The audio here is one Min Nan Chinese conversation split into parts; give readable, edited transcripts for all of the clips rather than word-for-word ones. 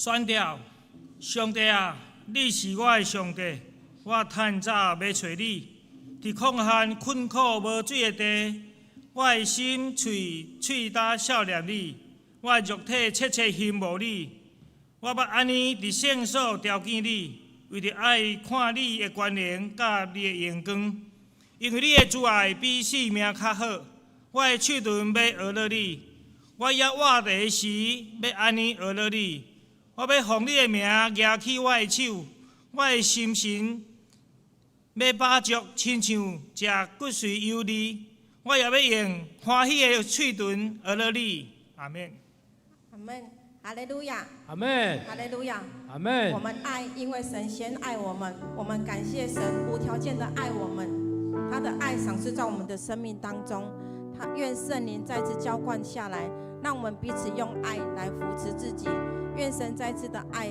宣調，上帝啊，你是我的上帝，我趁早欲揣你。佇曠旱困苦無水的地，我的心喙喙焦數念你，我的肉體切切欣慕你。我欲按呢佇聖所朝見你，為著愛看你的權能佮你的榮光。因為你的慈愛比性命較好，我的喙唇欲呵咾你。我猶活著時，欲按呢呵咾你。我欲奉你的名舉起我的手，我的心神欲飽足，親像食骨髓油膩。我也欲用歡喜的喙唇呵咾你。阿們。阿門。哈利路亞。阿門。哈利路亞。阿門。我們愛，因為神先愛我們。我們感謝神無條件的愛我們，他的愛賞賜在我們的生命當中。他願聖靈再次澆灌下來，讓我們彼此用愛來扶持自己。願神再次的愛，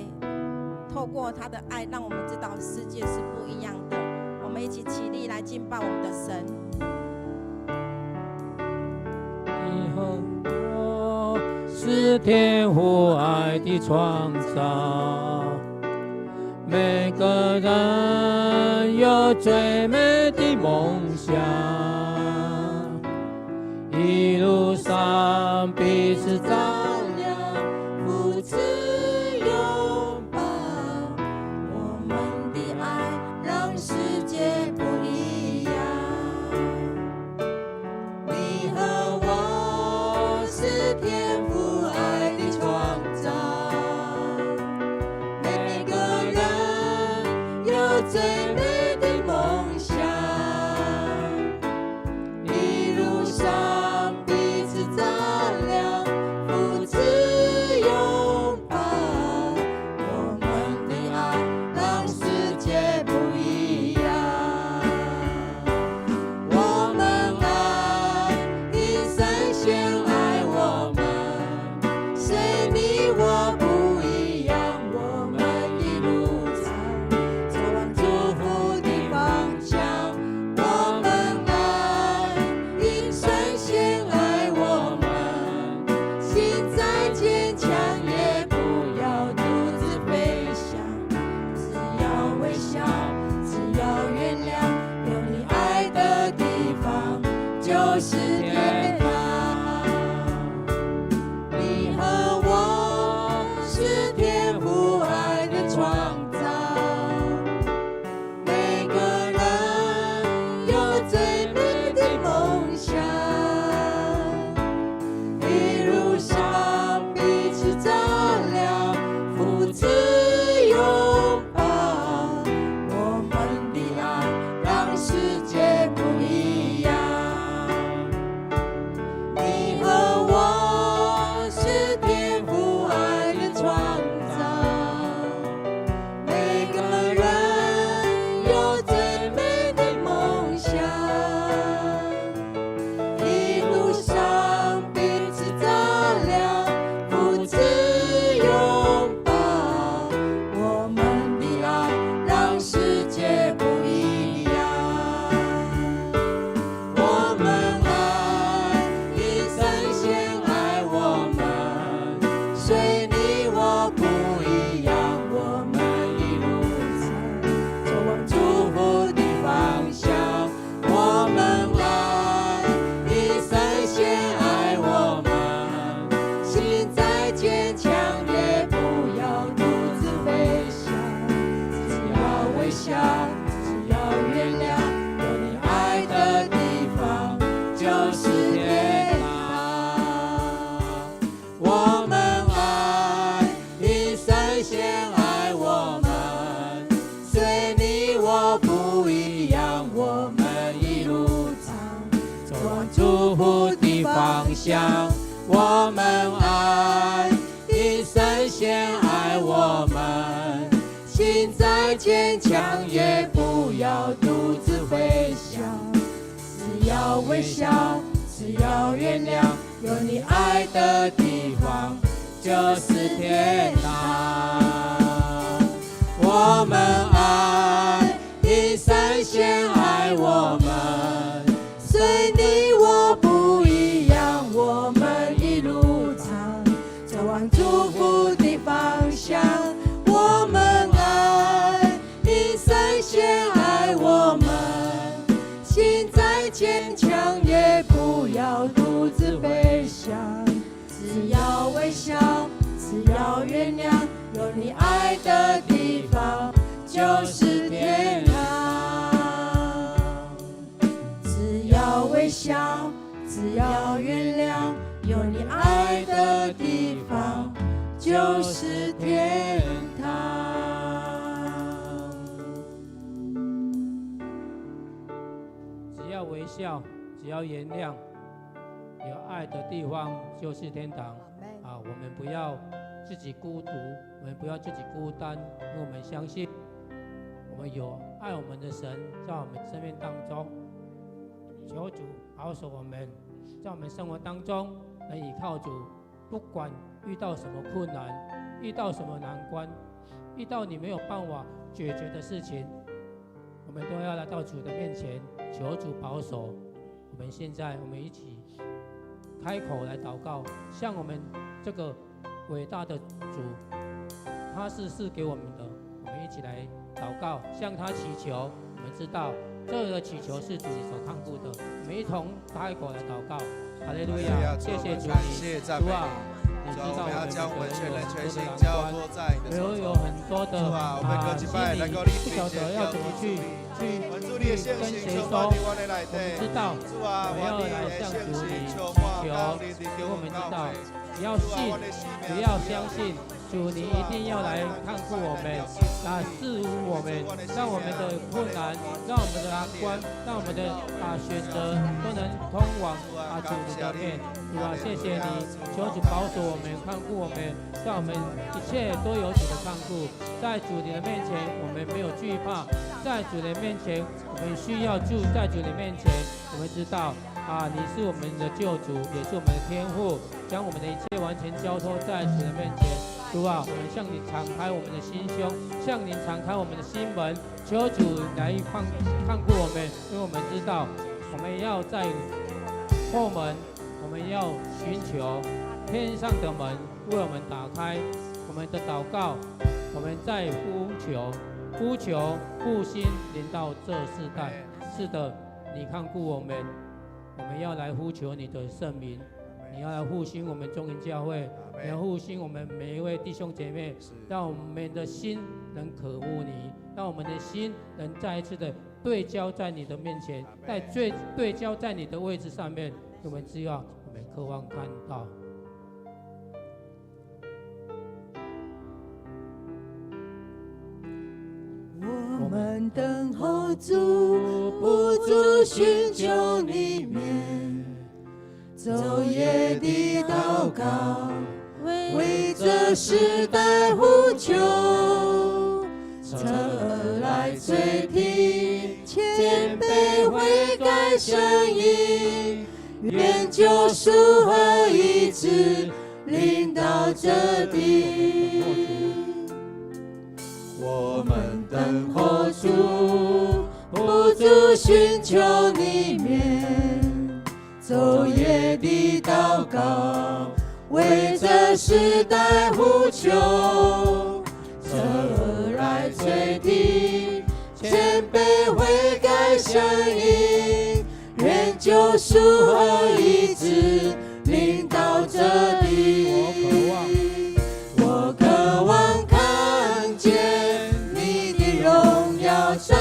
透過他的愛，讓我們知道世界是不一樣的。我們一起起立來敬拜我們的神。你和我是天父愛的創造，每個人有最美的夢想，一路上彼此照亮，扶持擁抱，我們的愛讓世界不一樣。你和我是天父愛的創造，每個人有最美的夢想，一路上彼此照亮，扶持擁抱，我們的愛讓世界不一樣。我們愛，因神先愛我們，雖你我不一樣，我們一路上走往祝福的方向。我們愛，因神先愛我們，心再堅強也不要獨自飛翔，只要微笑，只要原諒，有你愛的地方就是天堂。你和我是天父愛的創造，每個人有最美的夢想，一路上彼此照亮，扶持擁抱，我們的愛讓世界不一樣。你和我是天父愛的創造，每個人有最美的夢想，一路上彼此照亮，扶持擁抱，我們的愛讓世界不一樣。我們愛，因神先愛我們，雖你我不一樣，我們一路上走往祝福的方向。我們愛，因神先愛我們，心再堅強也不要獨自飛翔，只要微笑，只要原諒，有你愛的地方就是天堂。我們愛，因神先愛我們，雖你我不一樣，我們一路上走往祝福的方向。我們愛，因神先愛我們，心再堅強也不要獨自飛翔，只要微笑，只要原諒，有你愛的地方就是天堂。我們愛，因神先愛我們，雖你我不一樣，我們一路上走往祝福的方向。堅強，也不要獨自飛翔。只要微笑，只要原諒，有你愛的地方就是天堂。只要微笑，只要原諒，有你愛的地方就是天堂。只要微笑，只要原諒，有愛的地方就是天堂。啊，我們不要自己孤獨，我們不要自己孤單，因為我們相信，我們有愛我們的神在我們生命當中。求主保守我們，在我們生活當中能依靠主，不管遇到什麼困難，遇到什麼難關，遇到你沒有辦法解決的事情，我們都要來到主的面前，求主保守。我們現在，我們一起開口來禱告，向我們這個偉大的主，他是賜給我們的，我們一起來禱告，向他祈求。我們知道這個祈求是主所看顧的，我們一同開口來禱告。哈利路亞，謝謝主，主啊，你知道我們每個人有很多的難關，有很多的啊心裡不曉得要怎麼去跟誰說，我們知道我們要來向主你祈求，因為我們知道，只要信，只要相信。主，你一定要來看顧我們，來賜福我們，讓我們的困難，讓我們的難關，讓我們的選擇都能通往主你的面。主啊，謝謝你，求主保守我們，看顧我們，讓我們一切都有主的看顧。在主你的面前，我們沒有懼怕；在主的面前，我們需要住在主的面前。我們知道你是我們的救主，也是我們的天父，將我們的一切完全交託在主的面前。主啊，我們向你敞開我們的心胸，向你敞開我們的心門，求主來看顧我們，因為我們知道，我們要在後門，我們要尋求天上的門為我們打開，我們的禱告，我們在呼求，呼求復興臨到這世代。是的，你看顧我們，我們要來呼求你的聖名。你要來復興我們中營教會，你要復興我們每一位弟兄姐妹，讓我們的心能渴慕你，讓我們的心能再一次的對焦在你的面前，在最對焦在你的位置上面。我們只要我們渴望看到。我們等候主，不住尋求你面。晝夜的禱告，為這世代呼求，側耳來垂聽，謙卑悔改聲音，願救贖和醫治臨到這地。我們等候主，不住尋求你面。晝夜的禱告，為這世代呼求，側耳來垂聽，謙卑悔改聲音，願救贖和醫治臨到這地。我渴望看見你的榮耀彰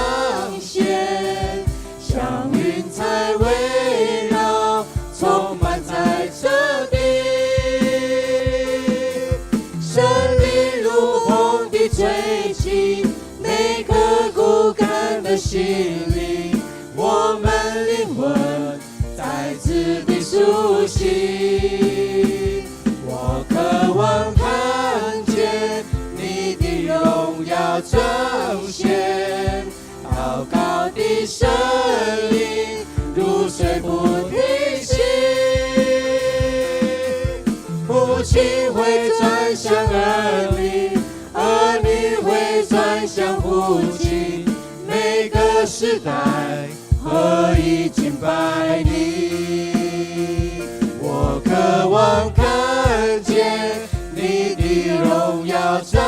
顯，像雲彩圍繞，充滿在這地。聖靈如風的吹起，每顆枯乾的心靈，我們靈魂再次的甦醒。我渴望看見你的榮耀彰顯，禱告的聲音如水不停息。父親會轉向兒女，兒女會轉向父親，每個世代合一敬拜你。我渴望看見你的榮耀彰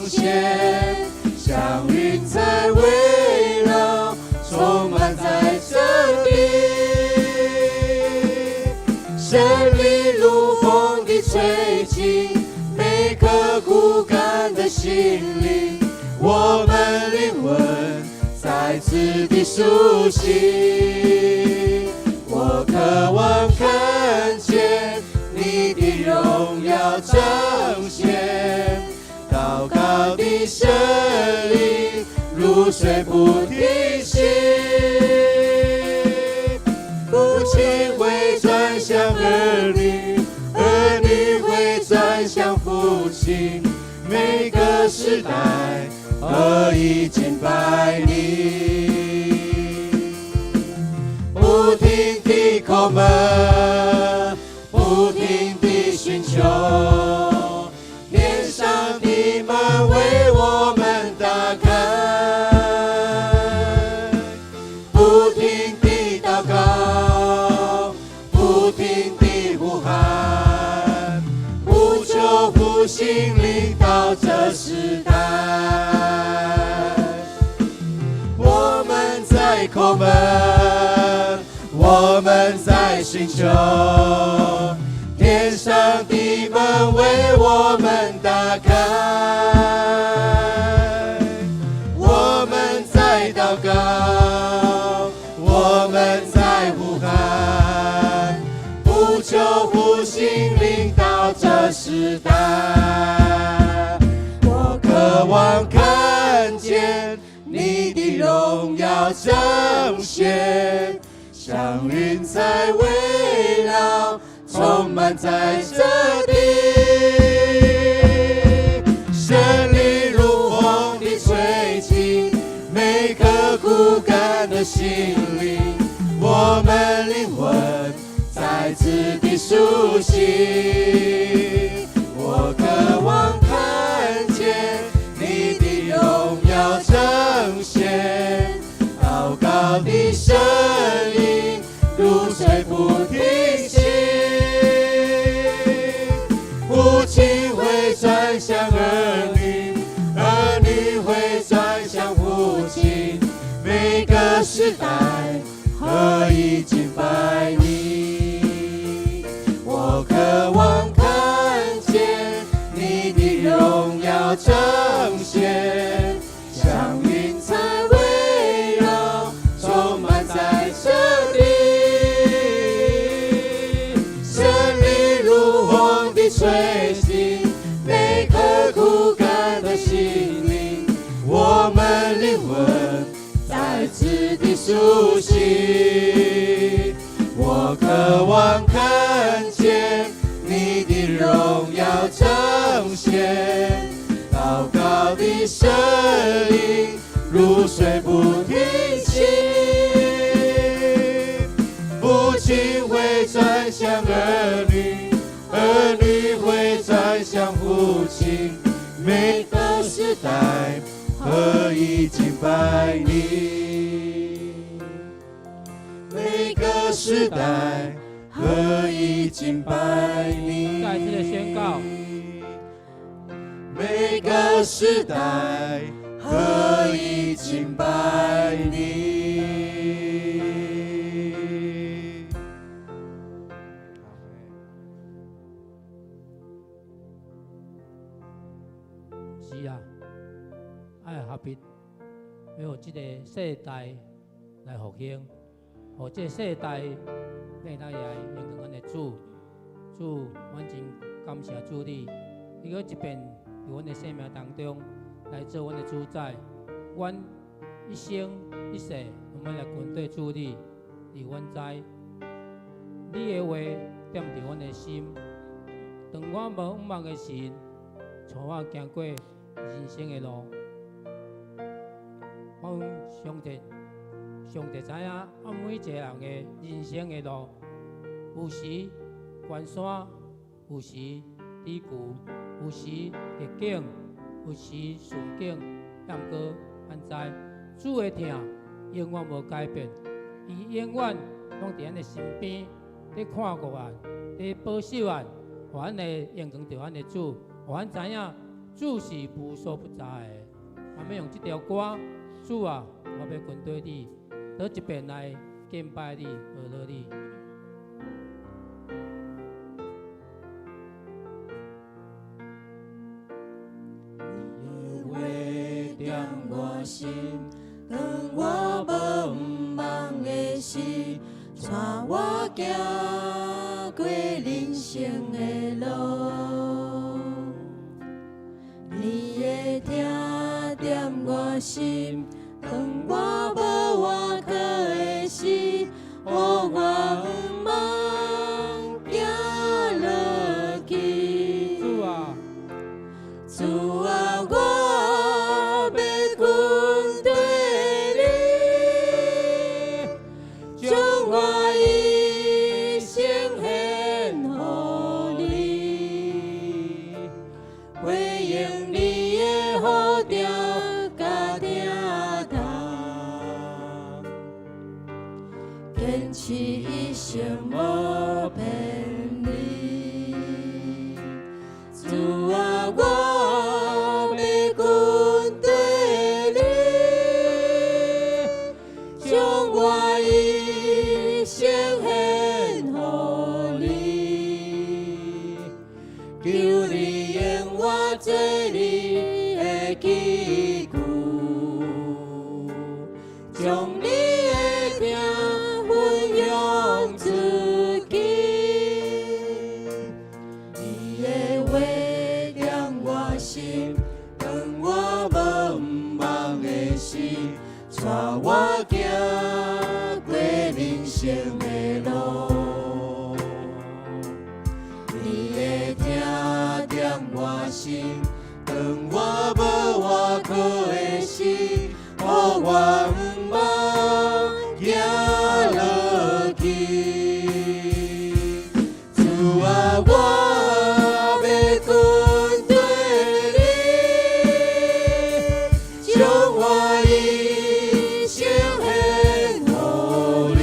顯，像雲彩圍繞，充滿在這地。甦醒。我渴望看見你的榮耀彰顯，禱告的聲音如水不停息。父親會轉向兒女，兒女會轉向父親，每個世代合一敬拜你。不停地叩門，不停地尋求，天上的門為我們打開。不停地禱告，不停地呼喊，呼求復興臨到這時代。我們在叩門，我們在尋求，天上的門為我們打開。我們在禱告，我們在呼喊，呼求復興臨到這時代。我渴望看見你的榮耀彰顯，像雲彩圍繞，充滿在這地。聖靈如風的吹進每顆枯乾的心靈，我們靈魂再次的甦醒。我渴望看見你的榮耀彰顯，禱告的聲音如水不停息。父親會轉向兒女，兒女會轉向父親，每個時代合一敬拜你。我渴望看見你的榮耀彰顯，像雲彩圍繞，充滿在這地。聖靈如風的吹進每顆枯乾的心靈，我們靈魂再次的甦醒。我渴望看見你的榮耀彰顯，禱告的聲音如水不停息。父親會轉向兒女，兒女會轉向父親，每個時代合一敬拜你。每個時代合一敬拜你。再次的宣告。每個時代合一敬拜你。是啊，愛合一，欲予這个世代來復興，予這个世代會當來親近阮的主。主，阮真感謝主你，你閣一遍佇阮的生命當中來做阮的主宰，阮一生一世攏欲來跟綴主你，因為阮知你的話踮佇阮的心，當我無向望的時，帶我行過人生的路。我相信上帝知影，啊每一個人的人生的路，有時懸山，有時低谷，有時逆境，有時順境。毋過，咱知主的疼永遠無改變，伊永遠攏佇咱的身邊，佇看顧咱，佇保守咱，予咱會仰望著咱的主，予咱知影主是無所不在的。我欲用這條歌，主啊，我欲跟綴你，倒一遍來敬拜你，學樂你。你的話踮我心，當我無向帶我行過人生的路。你的疼踮我心，當我無倚靠的時，予我毋茫行落去。主啊，主啊，我欲跟綴你，將我一生獻予你，回應你的呼召佮疼痛，堅持一生無偏離。主啊，我欲跟綴你，將我一生獻予你，求你用我做你的器具，將你的疼分享出去。你的話踮我心，當我無毋茫的時，帶我行過人生的路。你的疼踮我心，當我無倚靠的時，予我毋茫行落去。主啊，我欲跟綴你，將我一生獻予你，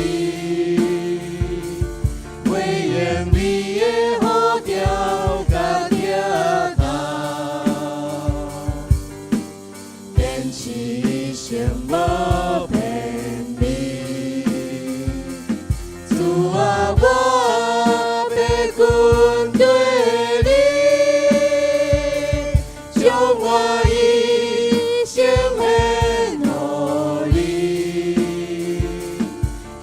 回應你的呼召佮疼痛，堅持一生無偏離。主啊，我欲跟綴你，將我一生獻予你，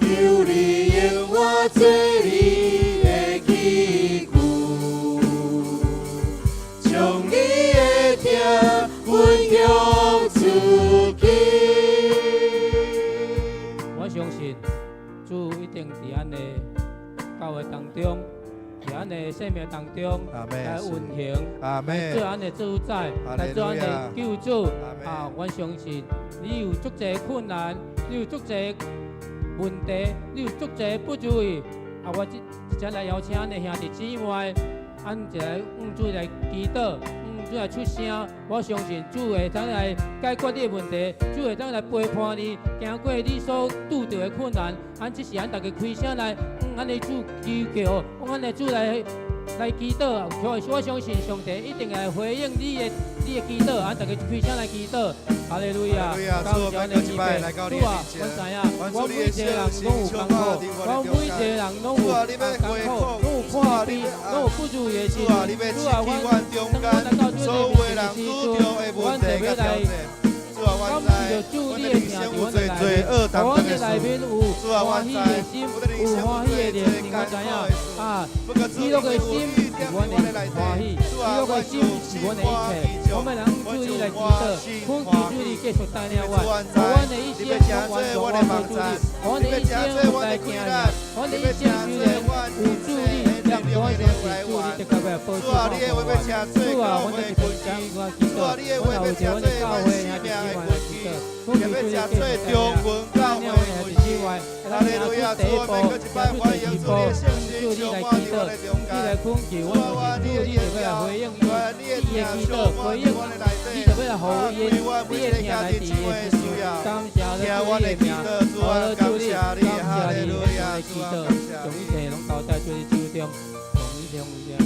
求你用我做你的器具，將你的疼分享出去。我相信主一定佇咱的教會當中，佇咱的生命當中來運行，阿門。做咱的主宰，來做咱的救主。啊，我相信你有足濟困難，你有足濟問題，你有足濟不如意。啊，我這一陣來邀請咱的兄弟姊妹，按一來向主來祈禱，向主來出聲。我相信主會當來解決你的問題，主會當來陪伴你，行過你所拄著的困難。按這時咱逐家開聲來，向咱的主祈求，向咱的主來祈禱。我相信上帝一定會回應你的祈禱。按逐家開聲來祈禱。哈利路亞！感謝咱的預備，主啊，阮知影，阮每一個人攏有艱苦，阮每一個人攏有艱苦，攏有破病，攏有不如意的時陣。主啊，阮當阮來到主的面前的時陣，阮就欲來感謝主你的疼佇阮的內面，予阮的內面有歡喜的心，有歡喜的靈，我知影啊，喜樂的心是阮的歡喜，喜樂的心是阮的一切。我們人主你來祈禱，懇求主你繼續帶領阮，予阮的一生攏完全倚靠主你，予阮的一生來行行，予阮的一生雖然有主你，但我相信主你的確欲保守我。主啊，阮這一邊將我祈禱，阮也為著阮的教會兄弟姊妹來祈禱，懇求主你繼續帶領，帶領阮的兄弟姊妹，來行出第一步，行出第二步，主你來祈禱，你來懇求，我相信主你就欲來回應伊，伊的祈禱，回應你就欲來予伊你的疼來佇伊的身上。感謝你主你的名，好主你，感謝你，我來祈禱，將一切攏交在主的手中，奉你聖名。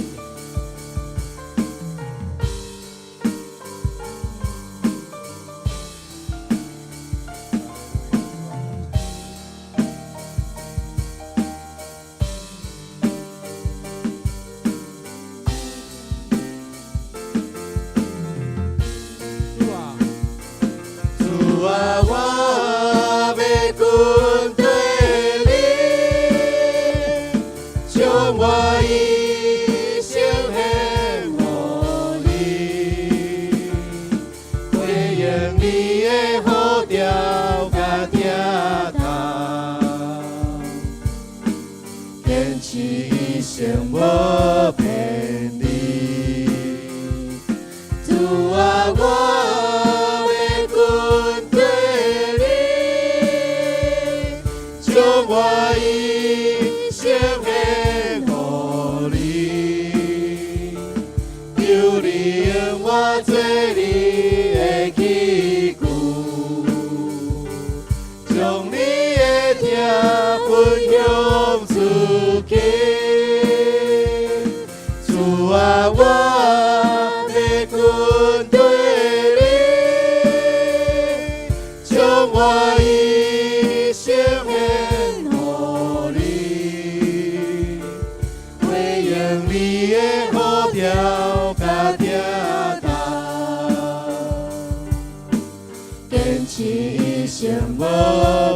主啊，主啊，我欲跟綴你，堅持一生無偏離。主啊，我欲跟隨你，將我一生獻予你，求你用我做你的器具，將你的疼分享出去。主啊，我欲跟隨你，將我一生獻予你，回應你的呼召佮疼痛，堅持一生無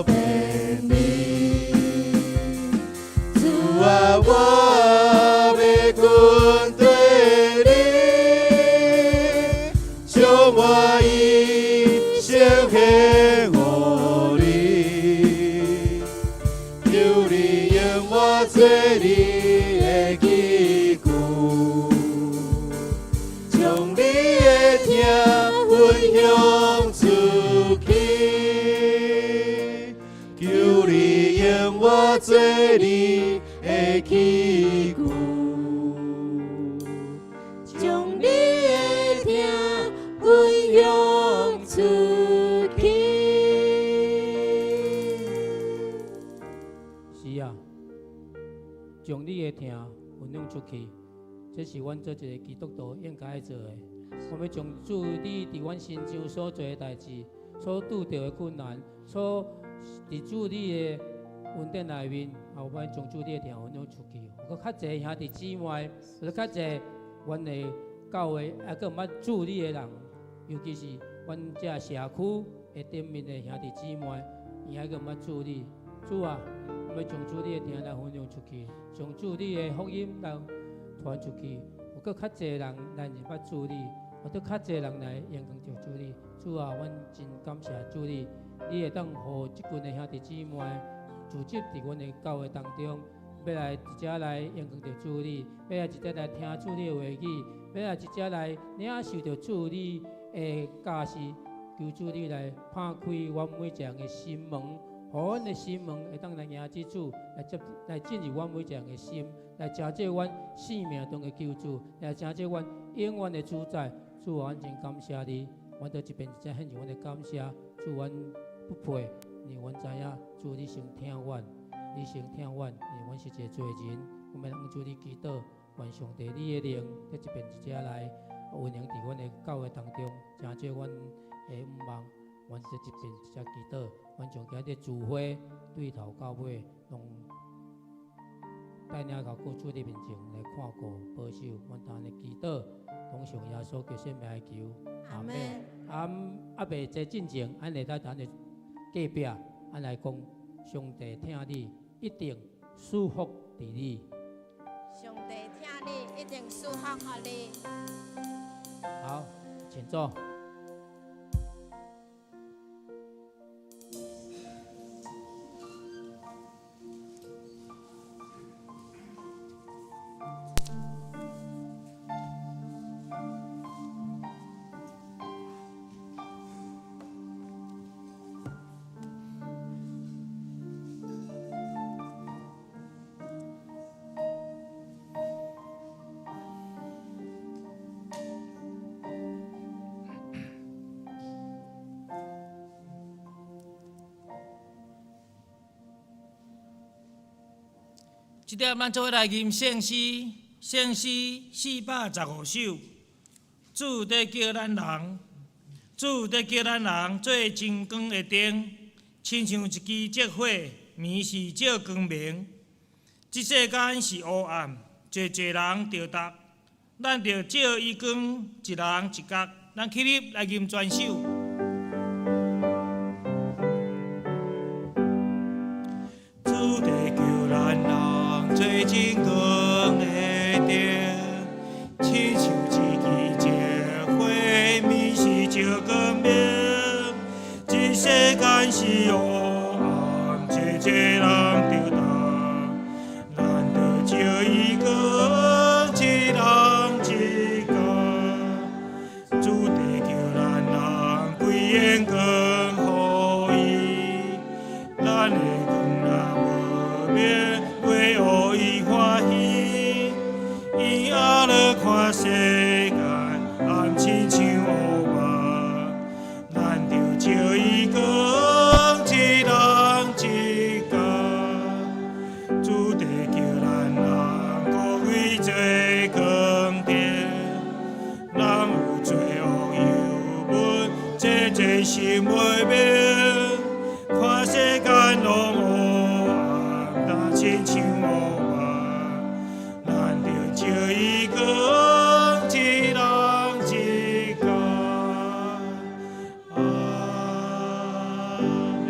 偏離。主啊，我欲跟隨你，將我一生獻予你，求你用我做你的器具，將你的疼分享出去，求你用我做你的器具，將你的疼分享出去。是啊，將你的疼分享出去，這是阮做一個基督徒應該做的。我欲將主你佇阮身上所做的代誌，所拄著的困難，所佇主你的恩典內面，啊，我欲將主你的疼分享出去。有閣較濟兄弟姊妹，有閣較濟阮的教會，猶閣毋捌主你的人，尤其是阮這社區的頂面的兄弟姊妹，伊猶閣毋捌主你。主啊，我欲將主你的疼來分享出去，將主你的福音來傳出去。有閣較濟人來認捌主你，有閣較濟人來認同著主你。主啊，阮真感謝主你，你會當予這群的兄弟姊妹聚集佇阮的教會當中，欲來一齊來認同著主你，欲來一齊來聽主你的話語，欲來一齊來領受著主你的教示，求主你來拍開阮每一個人的心門，予阮的心門會當來迎接主，來接來進入阮每一個人的心，來成做阮生命中的救主，來成做阮永遠的主宰。主啊，阮真感謝你，阮佇這邊一再獻上阮的感謝。主，阮不配，因為阮知影主你先疼阮，你先疼阮，因為阮是一個罪人。阮欲向主你祈禱，願上帝你的靈佇這邊一齊來運行佇阮的教會當中，成就阮的願望。阮佇這邊一齊祈禱，阮將今日聚會對頭到尾，攏帶領到主你面前來看顧保守。阮當咧祈禱，攏奉耶穌基督聖名來求，阿門。啊，猶未坐進前，咱會當咱的隔壁，咱來講，上帝疼你，一定賜福佇你。上帝疼你，一定賜福予你。好，請坐。這點咱做伙來吟聖詩，聖詩415首。主佇叫咱人，主佇叫咱人做真光的燈，親像一支燭火，暝時照光明。這世間是烏暗，濟濟人著毒，咱著照伊光，一人一角。咱起立來吟全首。主佇叫咱人做真光的燈，親像一支燭火，暝時照光明。這世間是烏暗，濟濟人著毒，咱著像烏雲，咱著照伊光，一人一工。阿們。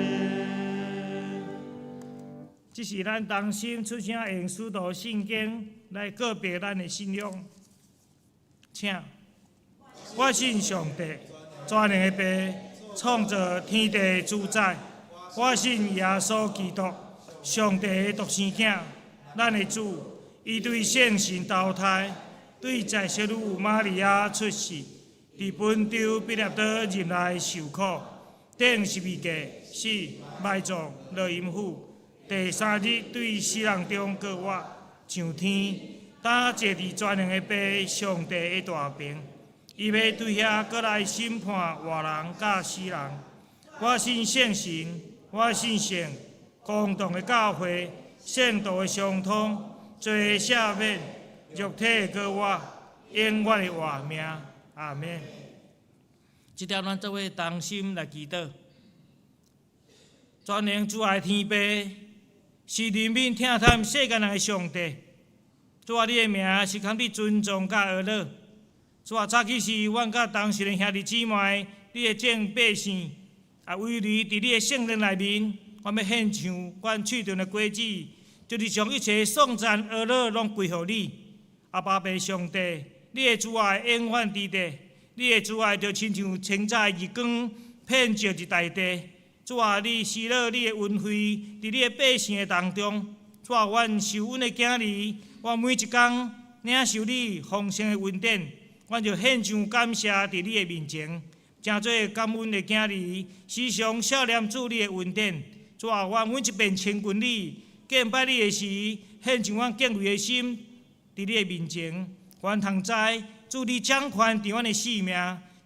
這是咱同心出聲用使徒信經來告白咱的信仰，請。我信上帝，全能的父，創造天地主宰。我信耶穌基督，上帝的獨生囝，咱的主。伊對聖神投胎，對在聖女瑪利亞出世，佇本丟彼拉多入內受苦，釘十字架死，埋葬，落陰府。第三日對死人中復活，上天，擔坐佇全能的父上帝的大爿。伊欲對遐閣來審判活人佮死人。我信聖神，我信聖公同的教會，聖徒的相通，罪的赦免，肉體的復活，永遠的活命。阿們。這點咱做伙同心來祈禱。全能慈愛天父，是憐憫疼慘世間人的上帝。主啊，你的名是堪得尊頌佮阿樂。主啊，早起時，阮佮同信的兄弟姊妹，你的眾百姓，啊，圍圍佇你的聖殿內面，阮欲獻上阮喙唇的果子，就是將一切頌讚阿樂攏歸予你。阿爸父上帝，你的慈愛永遠佇地，你的慈愛就親像清早的日光，遍照佇大地。主啊，你施落你的恩惠，佇你的百姓的當中。主啊，阮受阮的囝兒，阮每一工領受你豐盛的恩典，阮就獻上感謝佇你的面前，成做感恩的囝兒，時常想念主你的恩典。主啊，阮每一遍親近你、敬拜你的時，獻上阮敬畏的心佇你的面前。願通知主你掌權佇阮的性命，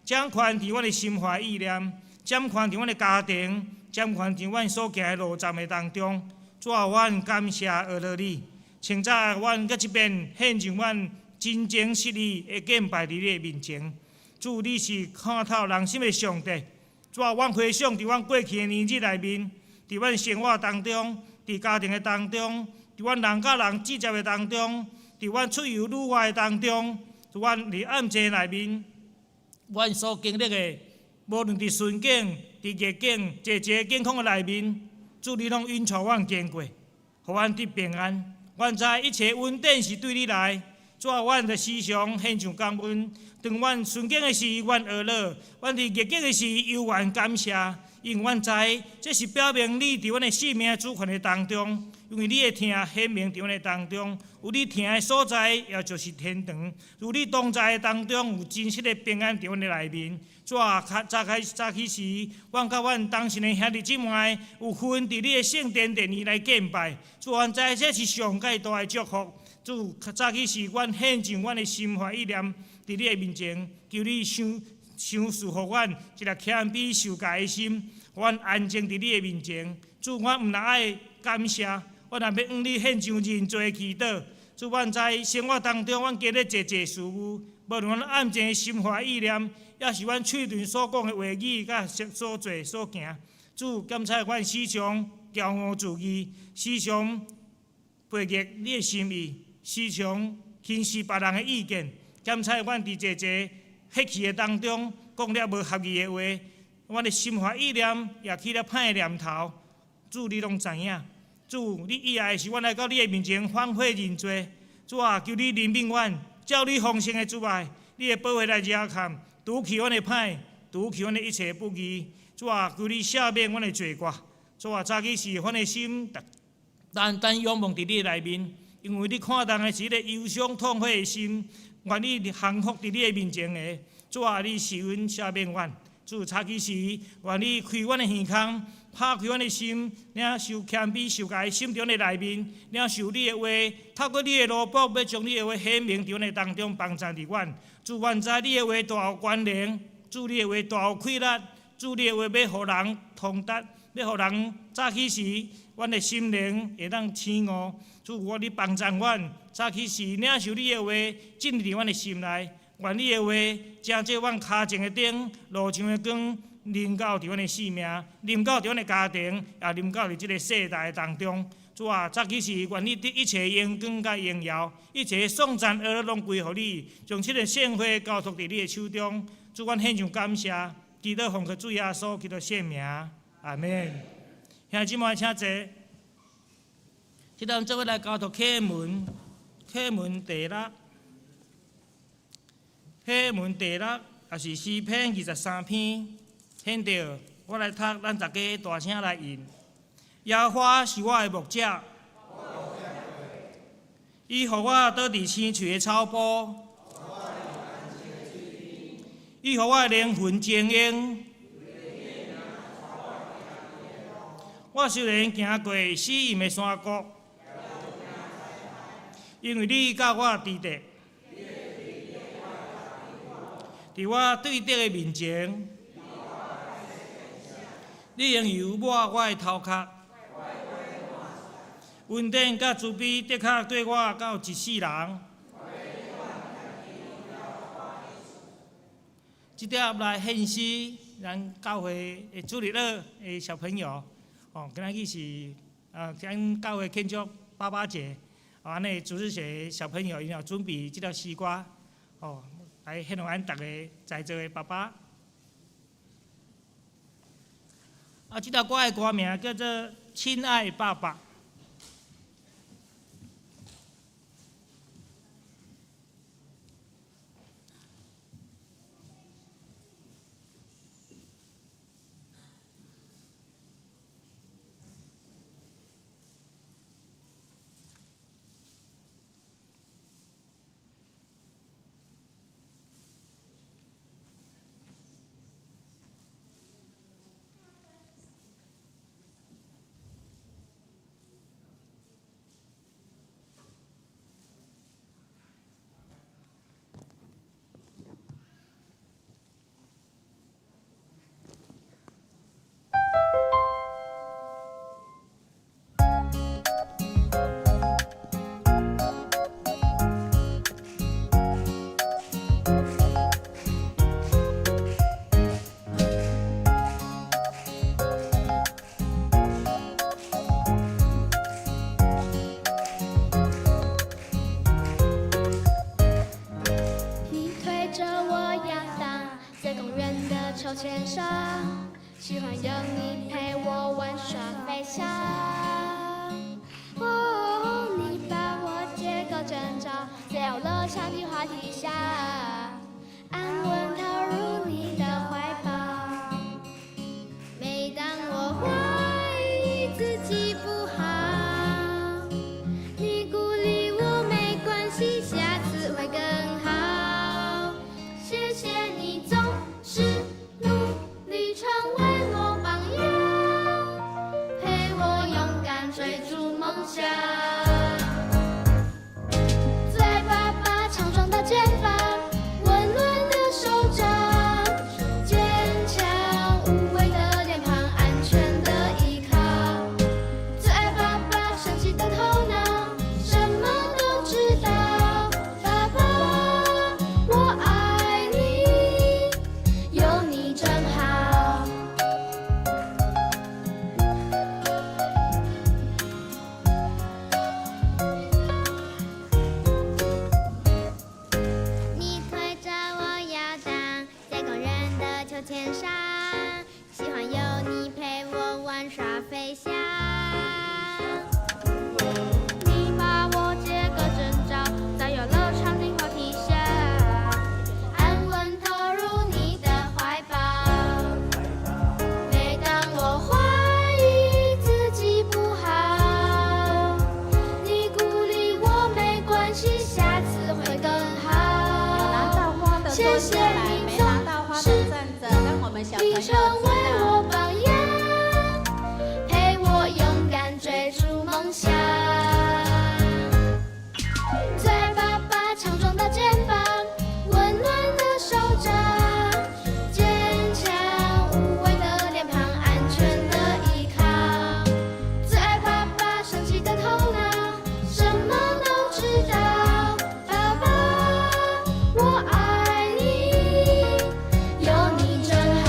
掌權佇阮的心懷意念，掌權佇阮的家庭，掌權佇阮所行的路站的當中。主啊，阮感謝阿樂你。清早阮閣一遍獻上阮真情實意的敬拜佇你的面前。主，你是看透人心的上帝。主啊，阮回想佇阮過去的年日內面，佇阮生活當中，佇家庭的當中，佇阮人佮人之間的當中，佇阮出遊旅外的當中，佇阮佇暗濟內面，阮所經歷的，無論佇順境、佇逆境、濟濟境況的內面，主你攏引帶阮經過，予阮得平安。阮知一切恩典是對你來，主啊，阮就時常獻上感恩。當阮順境的時，阮阿樂；阮佇逆境的時，猶原感謝。因為阮知，這是表明你佇阮的生命主權的當中，因為你的疼顯明佇阮的當中，有你疼的所在，也就是天堂。有你同在的當中，有真實的平安佇阮的內面。主啊，較早開早起時，阮佮阮同信的兄弟姊妹有份佇你的聖殿殿裡來敬拜。主，阮知這是上蓋大的祝福。主，較早起時，阮獻上阮的心懷意念佇你的面前，求你賞賞賜予阮一個謙卑受教的心，予阮安靜佇你的面前。主，阮毋但愛感謝，阮也欲向你獻上認罪的祈禱。主，阮在生活當中，阮經歷濟濟事務，無論阮暗靜的心懷意念，抑是阮喙唇所講的話語，佮所做所行。主，檢查阮時常驕傲自義，時常背逆你的心意，時常輕視別人的意見。檢查阮佇濟濟血氣的當中，講了無合意的話，阮的心懷意念也起了歹的念頭。主，你攏知影。主，你喜愛的是阮來到你的面前反悔認罪。主啊，求你憐憫阮，照你豐盛的慈愛，你的寶血來遮蓋，除去阮的歹，除去阮的一切不義。主啊，求你赦免阮的罪過。主啊，早起時阮的心單單仰望佇你的內面，因為你看重的是彼个憂傷痛悔的心，願意降服佇你的面前的。主啊，你施恩赦免阮。主，早起時，願你開阮的耳孔，拍開阮的心，領受謙卑受教的心佇阮的內面，領受你的話，透過你的奴僕，欲將你的話顯明佇阮的當中，幫助佇阮。主，阮知你的話大有權能，主你的話大有氣力，主你的話欲予人通達，欲予人早起時，阮的心靈會當醒悟。主，我你幫助阮，早起時領受你的話，進入阮的心內。願你的話，成做阮跤前的燈，路上的光，臨到佇阮的性命，臨到佇阮的家庭，也臨到佇這个世代當中。主啊，早起時願意得一切榮光佮榮耀，一切頌讚阿攏歸予你，將這个聖會交託佇你的手中。主，阮獻上感謝，祈禱奉靠主耶穌基督聖名，阿門。兄弟姊妹，請坐。這頓做伙來交託啟文，啟文第六，啟文第六，也是詩篇23篇，現著我來讀，咱大家大聲來吟。耶和華是我的牧者，伊予我倒佇青翠的草埔，伊予我的靈魂晶瑩。我雖然行過死蔭的山谷，因為你佮我佇佇，佇我對敵的面前，你用油抹我的頭殼。恩典佮慈悲的確綴我到一世人。這碟來獻詩，咱教會的主日學的小朋友，哦，今仔日是咱教會慶祝爸爸節，哦，按呢主日學小朋友𪜶有準備這條詩歌，哦，來獻予咱逐个在座的爸爸。啊，這條歌的歌名叫做《親愛爸爸》。你推着我搖盪在公園的秋千上，喜歡有你陪我玩耍飛翔。哦，你把我接個正着，在遊樂場的滑梯下，安穩投入你的懷抱。每當我懷疑自己不好，你鼓勵我沒關係，下次會更好。謝謝你總是努力成為我榜樣，陪我勇敢追逐夢想。最愛爸爸強壯的肩膀，溫暖的手掌，堅強無畏的臉龐，安全的依靠。最愛爸爸神奇的頭腦，什麼都知道。爸爸，我愛你，有你真好。你推着我搖盪在公園的秋千上，喜歡有你陪我玩耍飛翔。你把我接個正著，在遊樂場的滑梯下，安穩投入你的懷抱。每當我懷疑自己不好，你鼓勵我沒關係，下次會更好。有拿到花的謝坐下謝來，你沒拿到總花的是站著，讓我們小朋友你知成為道。我榜樣，陪我勇敢追逐夢想。最愛爸爸強壯的肩膀，溫暖的手掌，堅強無畏的臉龐，安全的依靠。最愛爸爸神奇的頭腦，什麼都知道。爸爸，我愛你，有你真好。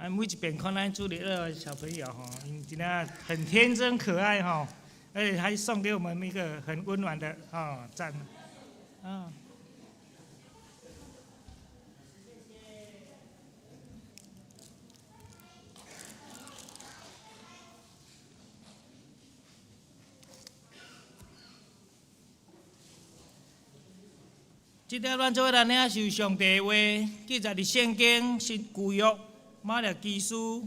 啊，每一遍看咱主日學小朋友吼，𪜶真正很天真可愛吼，而且還送給我們一個很溫暖的哦讚，啊。這點咱做伙來領受上帝的話，記載佇聖經是舊約瑪拉基書，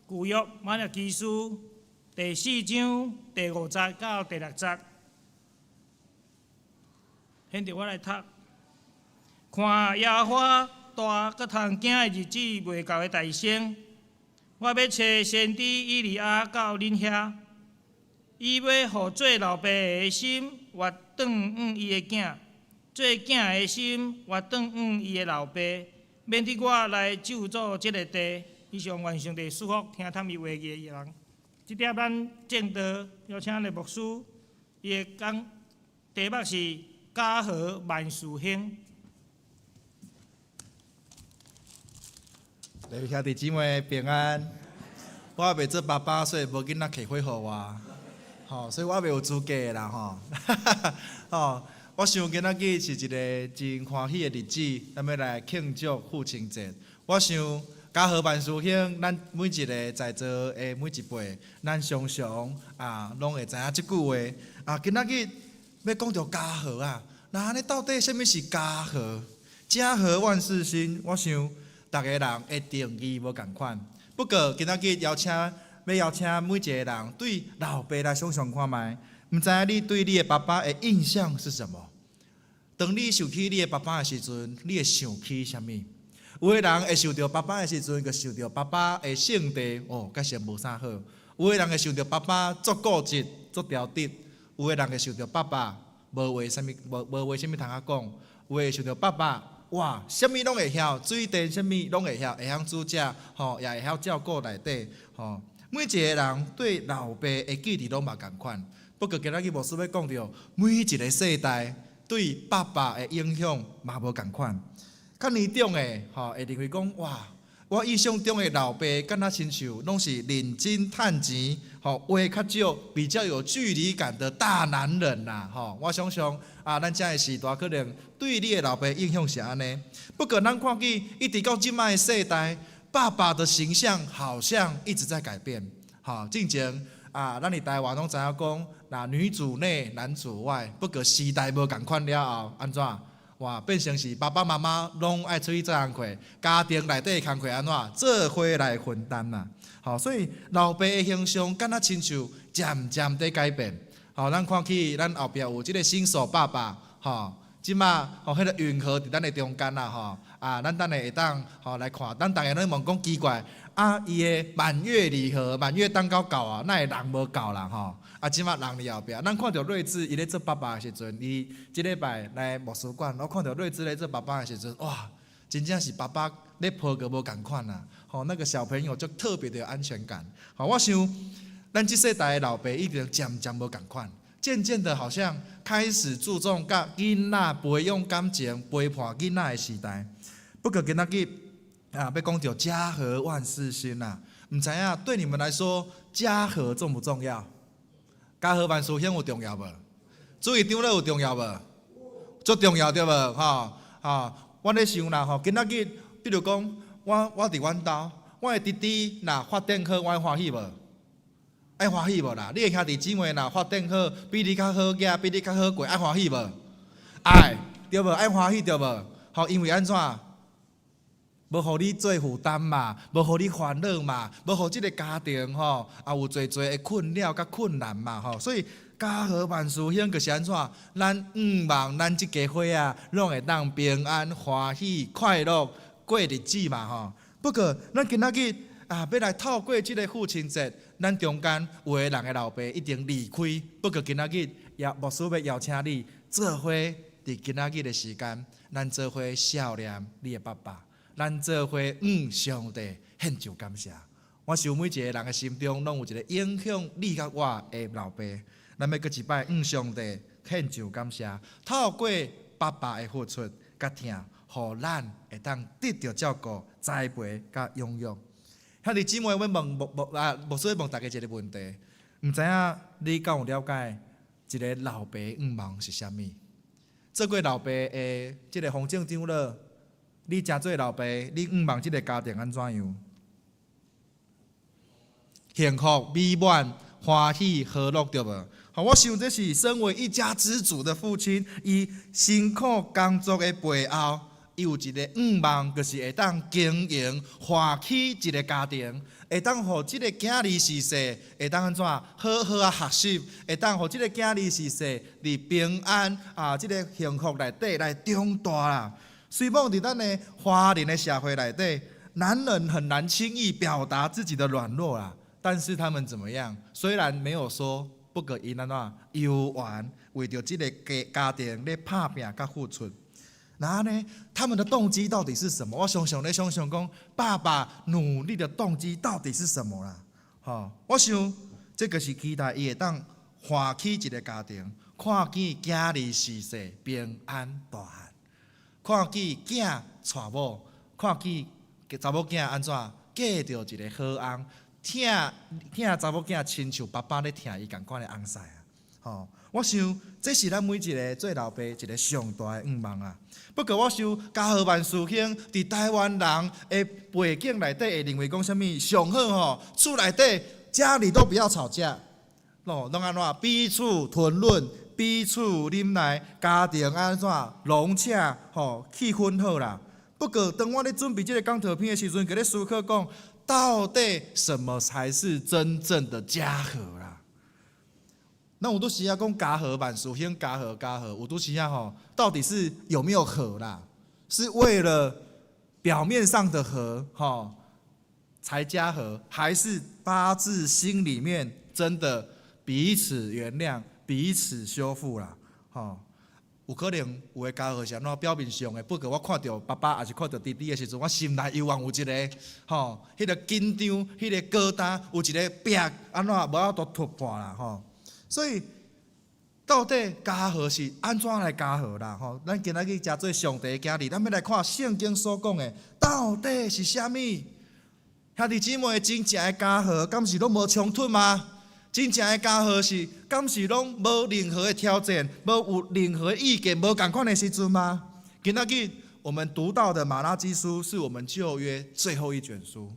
舊約瑪拉基書第四章第五節到第六節。現在我來讀，看耶和華大閣通驚的日子未到的大先，我欲差先知以利亞到恁遐，伊欲予做老爸的心回轉往伊的囝。做囝的心回轉往伊的老爸，免得我來咒詛這个地。以上願上帝賜福，聽探伊話語的人。這點咱證道邀請的牧師，伊的講題目是家和萬事興。各位兄弟姊妹平安。我猶未做爸爸，所以無囡仔揢火予我，吼，所以我猶未有資格啦，吼，吼。我想今仔日是一个真歡喜的日子，咱欲來慶祝父親節。我想家和萬事興，咱每一个在座的每一輩，咱常常啊，攏會知影這句話。啊，今仔日欲講著家和啊，那按呢到底啥物是家和？家和萬事興，我想逐个人的定義無仝款。不過今仔日邀請，欲邀請每一个人對老爸來想想看覓。毋知影你對你的爸爸的印象是什麼？當你想起你的爸爸的時陣，你會想起啥物？有的人會想著爸爸的時陣，就想著爸爸的性地哦，確實無啥好。有的人會想著爸爸足固執、足挑剔。有的人會想著爸爸無話啥物，無無話啥物通仔講。有的會想著爸爸哇，啥物攏會曉，水電啥物攏會曉，會曉煮食，吼，也會曉照顧內底，吼。每一个人對老爸的記憶攏嘛仝款。不過今仔日牧師欲講著，每一个世代對爸爸的影響嘛無仝款。較年長的吼會認為講，哇，我印象中的老爸敢若親像攏是認真趁錢，吼話較少，比較有距離感的大男人啦，吼。我想象啊，咱這个時代可能對你的老爸影響是按呢。不過咱看見一直到這擺的世代，爸爸的形象好像一直在改變。吼，進前啊，咱佇台灣攏知影講，若女主內男主外，不過時代無仝款了後，按怎？哇，變成是爸爸媽媽攏愛出去做工課，家庭內底的工課按怎？做伙來分擔啦。吼，所以老爸的形象敢若親像漸漸佇改變。吼，咱看起咱後壁有這个新手爸爸，吼，這馬吼彼个允和佇咱的中間啦，吼，啊，咱等下會當吼來看，咱逐家攏問講奇怪，啊，伊的滿月禮盒、滿月蛋糕到啊，哪會人無到啦，吼？啊，這馬人佇後壁，咱看著睿智伊咧做爸爸的時陣，伊這禮拜來牧師館，我看著睿智咧做爸爸的時陣，哇，真正是爸爸咧抱閣無仝款啊！吼，那個小朋友就特別的有安全感。吼，我想咱這世代的老爸一定漸漸無仝款，漸漸的，好像開始注重佮囡仔培養感情、陪伴囡仔的時代。不過今仔日啊，欲講著家和萬事興啊，毋知影對你們來說，家和重不重要？家和萬事興有重要無？主日長老有重要無？足重要對無？吼吼，我咧想啦吼，今仔日比如講，我我佇阮兜，我的弟弟若發展好，我會歡喜無？愛歡喜無啦？你的兄弟姊妹若發展好，比你較好額，比你較好過，愛歡喜無？愛，對無？愛歡喜對無？吼，因為按怎？無予你做負擔嘛，無予你煩惱嘛，無予這个家庭吼，也有濟濟的困擾佮困難嘛吼，所以家和萬事興就是按怎？咱向望咱這家伙仔攏會當平安、歡喜、快樂過日子嘛吼。不過咱今仔日啊，欲來透過這个父親節，咱中間有的人的老爸已經離開。不過今仔日也牧師欲邀請你做伙佇今仔日的時間，咱做伙思念你的爸爸。咱做伙向上帝獻上感謝。我想每一个人的心中，攏有一個影響你佮我的老爸。咱欲閣一擺向上帝獻上感謝，透過爸爸的付出佮疼，予咱會當得著照顧、栽培佮養育。兄弟姊妹，欲問牧牧啊，牧師欲問大家一个問題，毋知影你敢有了解一个老爸願望是啥物？做過老爸的這个方正長老，你成做老爸，你願望這个家庭按怎樣？幸福、美滿、歡喜、和樂，對無？好，我想這是身為一家之主的父親，伊辛苦工作的背後，伊有一个願望，就是會當經營歡喜一个家庭，會當予這个囝兒自細會當按怎好好仔學習，會當予這个囝兒自細佇平安啊，這个幸福內底來長大啦。雖罔佇咱的華人的社會內底，男人很難輕易表達自己的軟弱啦。但是他們怎麼樣？雖然沒有說，不過𪜶按怎猶原為著這个家家庭咧拍拚佮付出。那呢，他們的動機到底是什麼？我常常咧想想講，爸爸努力的動機到底是什麼啦？吼，我想這個是期待伊會當歡喜一个家庭，看見囝兒自細平安大漢，看見囝娶某，看見查某囝按怎嫁著一个好翁，疼疼查某囝親像爸爸咧疼伊仝款的翁婿啊！吼，我想這是咱每一个做老爸一个上大的願望啊。不過我想家和萬事興，佇台灣人的背景內底會認為講啥物上好吼，厝內底家裡都不要吵架，咯，攏按怎彼此吞忍，彼此忍耐，家庭按怎融洽，吼，氣氛好啦。不過當我咧準備這个講道片的時陣，佇咧思考講，到底什麼才是真正的家和啦？那有拄時仔講家和萬事興，家和家和，有拄時仔吼，到底是有沒有和啦？是為了表面上的和吼才家和，還是發自心裡面真的彼此原諒、彼此修復啦？吼，有可能有的家和是按怎表面上的，不過我看著爸爸，抑是看著弟弟的時陣，我心內猶原有一个吼，彼个緊張、彼个疙瘩，有一个壁，按怎無法度突破啦？吼。所以，到底家和是按怎來家和啦？吼，咱今仔日誠做上帝的囝兒，咱欲來看聖經所講的，到底是啥物？兄弟姊妹，真正的家和，敢是攏無衝突嗎？真正的家和是，敢是攏無任何的挑戰，無有任何意見無仝款的時陣嗎？今仔日我們讀到的瑪拉基書，是我們舊約最後一卷書。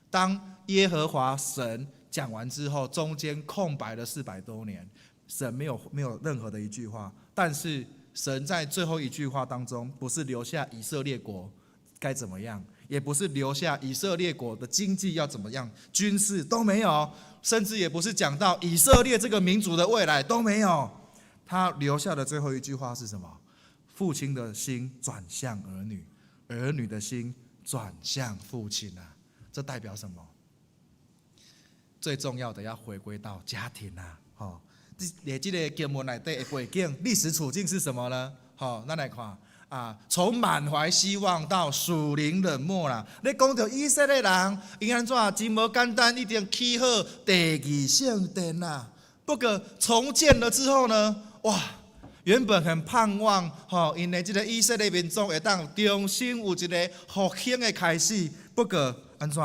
當耶和華神講完之後，中間空白了400多年，神沒有任何的一句話。但是神在最後一句話當中，不是留下以色列國該怎麼樣，也不是留下以色列國的經濟要怎麼樣，軍事都沒有，甚至也不是講到以色列這個民族的未來都沒有。他留下的最後一句話是什麼？父親的心轉向兒女，兒女的心轉向父親啊！這代表什麼？最重要的要回歸到家庭啊！吼，佇這个經文內底的背景、歷史處境是什麼呢？吼，咱來看啊，從滿懷希望到屬靈冷漠啦。咧講著以色列人，𪜶按怎真無簡單，已經起好第二聖殿啦。不過重建了之後呢，哇！原本很盼望，吼，𪜶的這个以色列民族會當重新有一个復興的開始。不過按怎？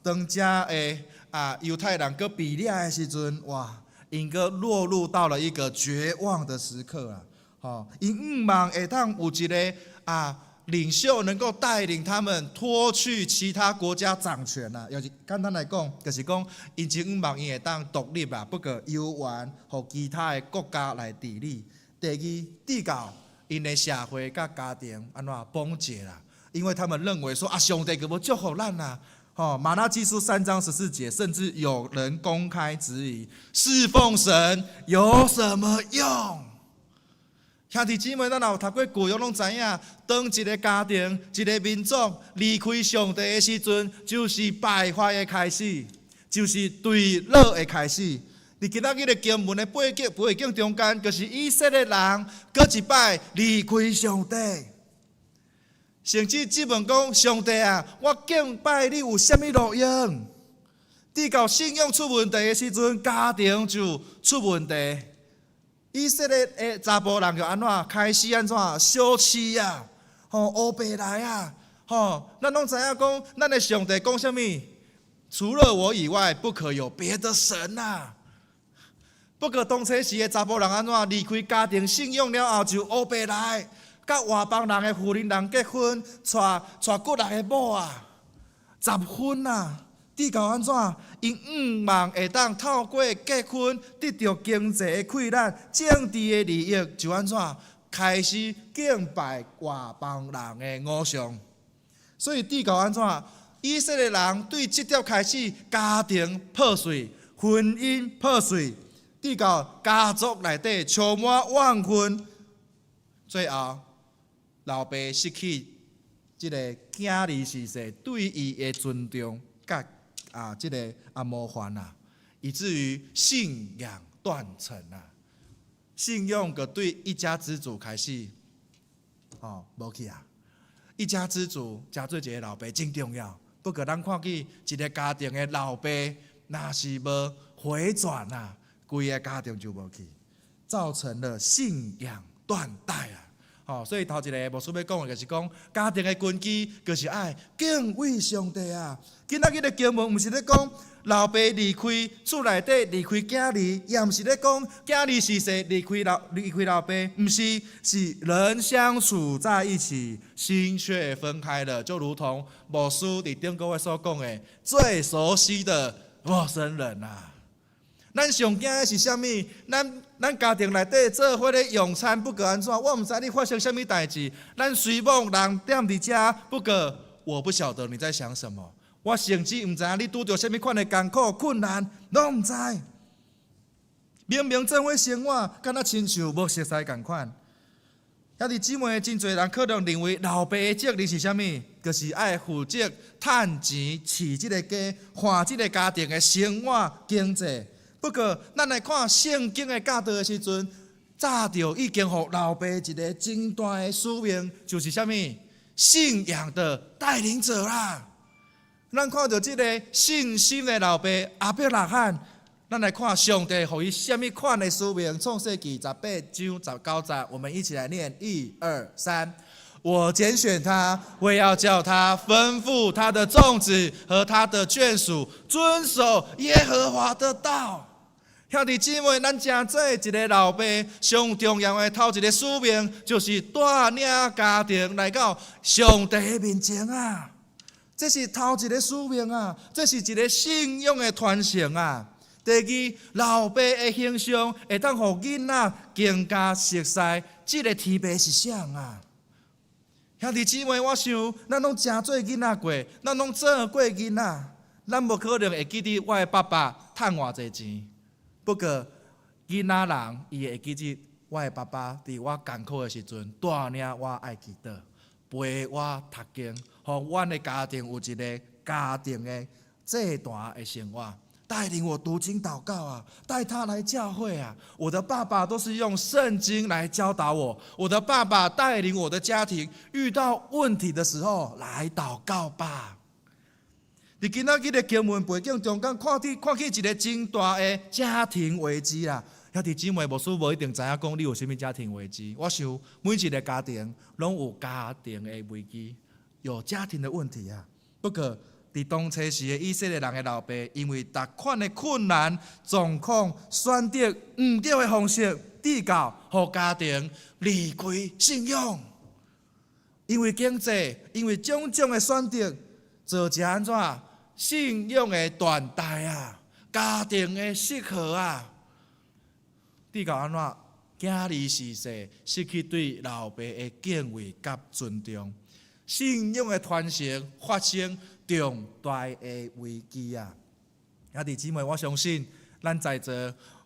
當遮的啊猶太人閣被掠的時陣，哇！𪜶閣落入到了一個絕望的時刻啊！吼，𪜶向望會當有一个啊領袖能夠帶領他們脫去其他國家掌權啊。就是簡單來講，就是講𪜶真向望𪜶會當獨立啊，不過猶原予其他的國家來治理。第二，直到𪜶的社會佮家庭按怎崩解啦？因為他們認為說啊，上帝閣無祝福咱啊。吼，瑪拉基書3章14節，甚至有人公開質疑侍奉神有什麼用？兄弟姊妹，咱若有讀過舊約，攏知影，當一个家庭、一个民族離開上帝的時陣，就是敗壞的開始，就是墜落的開始。佇今仔日的經文的背景中間，就是以色列人閣一擺離開上帝，甚至質問講：上帝啊，我敬拜你有啥物路用？直到信仰出問題的時陣，家庭就出問題。以色列的查埔人就按怎開始按怎相飼啊，吼，烏白來啊，吼，咱攏知影講，咱的上帝講啥物？除了我以外，不可有別的神啊！不過當初時的查埔人按怎離開家庭信仰了後，就烏白來，佮外邦人的婦人人結婚，娶娶幾若个某啊，雜婚啊，至到按怎？𪜶向望會當透過結婚得著經濟的氣力、政治的利益，就按怎開始敬拜外邦人的偶像。所以至到按怎？以色列人對這點開始家庭破碎、婚姻破碎，至到家族內底充滿怨恨，最後老爸失去這个囝兒婿婿對伊的尊重，佮這个模範啊，以至於信仰斷層啊，信仰閣對一家之主開始，吼無去啊！一家之主，誠做一个老爸真重要。不過咱看見一个家庭的老爸，若是無回轉啊，規个家庭就無去，造成了信仰斷代啊！吼，所以頭一个牧師欲講的就是講，家庭的根基就是愛敬畏上帝啊！今仔日的經文毋是咧講老爸離開厝內底離開囝兒，也毋是咧講囝兒婿婿離開老爸，毋是，是人相處在一起，心卻分開了，就如同牧師佇頂個月所講的，最熟悉的陌生人啊！咱上驚的是啥物？咱家庭內底做伙咧用餐，不過按怎？我毋知你發生啥物代誌。咱雖罔人踮佇遮，不過我不曉得你在想什麼。我甚至毋知影你拄著啥物款的艱苦困難，攏毋知。明明做伙生活，敢若親像無熟似仝款。兄弟姊妹，真濟人可能認為老爸的責任是啥物？就是愛負責趁錢飼這个家，看這个家庭的生活經濟。不過，咱來看聖經的教導的時陣，早就已經予老爸一个真大的使命，就是啥物？信仰的帶領者啦。咱看著這个信心的老爸亞伯拉罕，咱來看上帝予伊啥物款的使命？創世記18章19節，我們一起來念：一二三。我揀選他，為要叫他吩咐他的眾子和他的眷屬，遵守耶和華的道。兄弟姊妹，咱誠做一个老爸，上重要的頭一个使命，就是帶領家庭來到上帝的面前啊！這是頭一个使命啊！這是一个信仰的傳承啊！第二，老爸的形象會當予囡仔更加熟悉這个天父是誰啊？兄弟姊妹，我想咱攏誠做囡仔過，咱攏做過囡仔，咱無可能會記得我的爸爸趁偌濟錢。不過，囡仔人伊會記得我的爸爸佇我艱苦的時陣帶領我愛祈禱，陪我讀經，予阮的家庭有一个家庭的祭壇的生活，帶領我讀經禱告啊，帶他來教會啊。我的爸爸都是用聖經來教導我。我的爸爸帶領我的家庭，遇到問題的時候來禱告吧。佇今仔日的經文背景中間，看見一个真大的家庭危機啦。兄弟姊妹，牧師無一定知影講你有啥物家庭危機。我想每一个家庭攏有家庭的危機，有家庭的問題啊。不過，佇當初時的以色列人的老爸，因為逐款的困難狀況，選擇毋對的方式，至到予家庭離開信仰。因為經濟，因為種種的選擇，造成按怎信仰的斷代啊，家庭的失和啊，至到按怎囝兒婿婿失去對老爸的敬畏佮尊重，信仰的傳承發生重大的危機啊！兄弟姊妹，我相信咱在座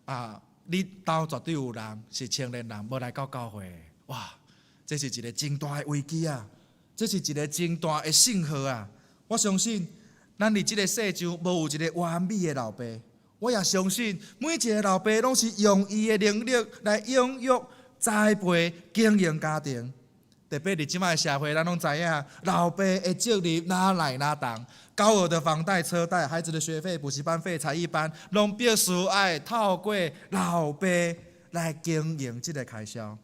啊，你兜絕對有人是青年人，無來到教會，哇！這是一个真大的危機啊！這是一个真大的信號啊！我相信咱佇這个世上無有一个完美的老爸，我也相信每一个老爸攏是用伊的能力來養育、栽培、經營家庭。特別佇這擺的社會，咱攏知影，老爸的責任哪來哪重？高額的房貸、車貸、孩子的學費、補習班費、才藝班，攏必須愛透過老爸來經營這个開銷。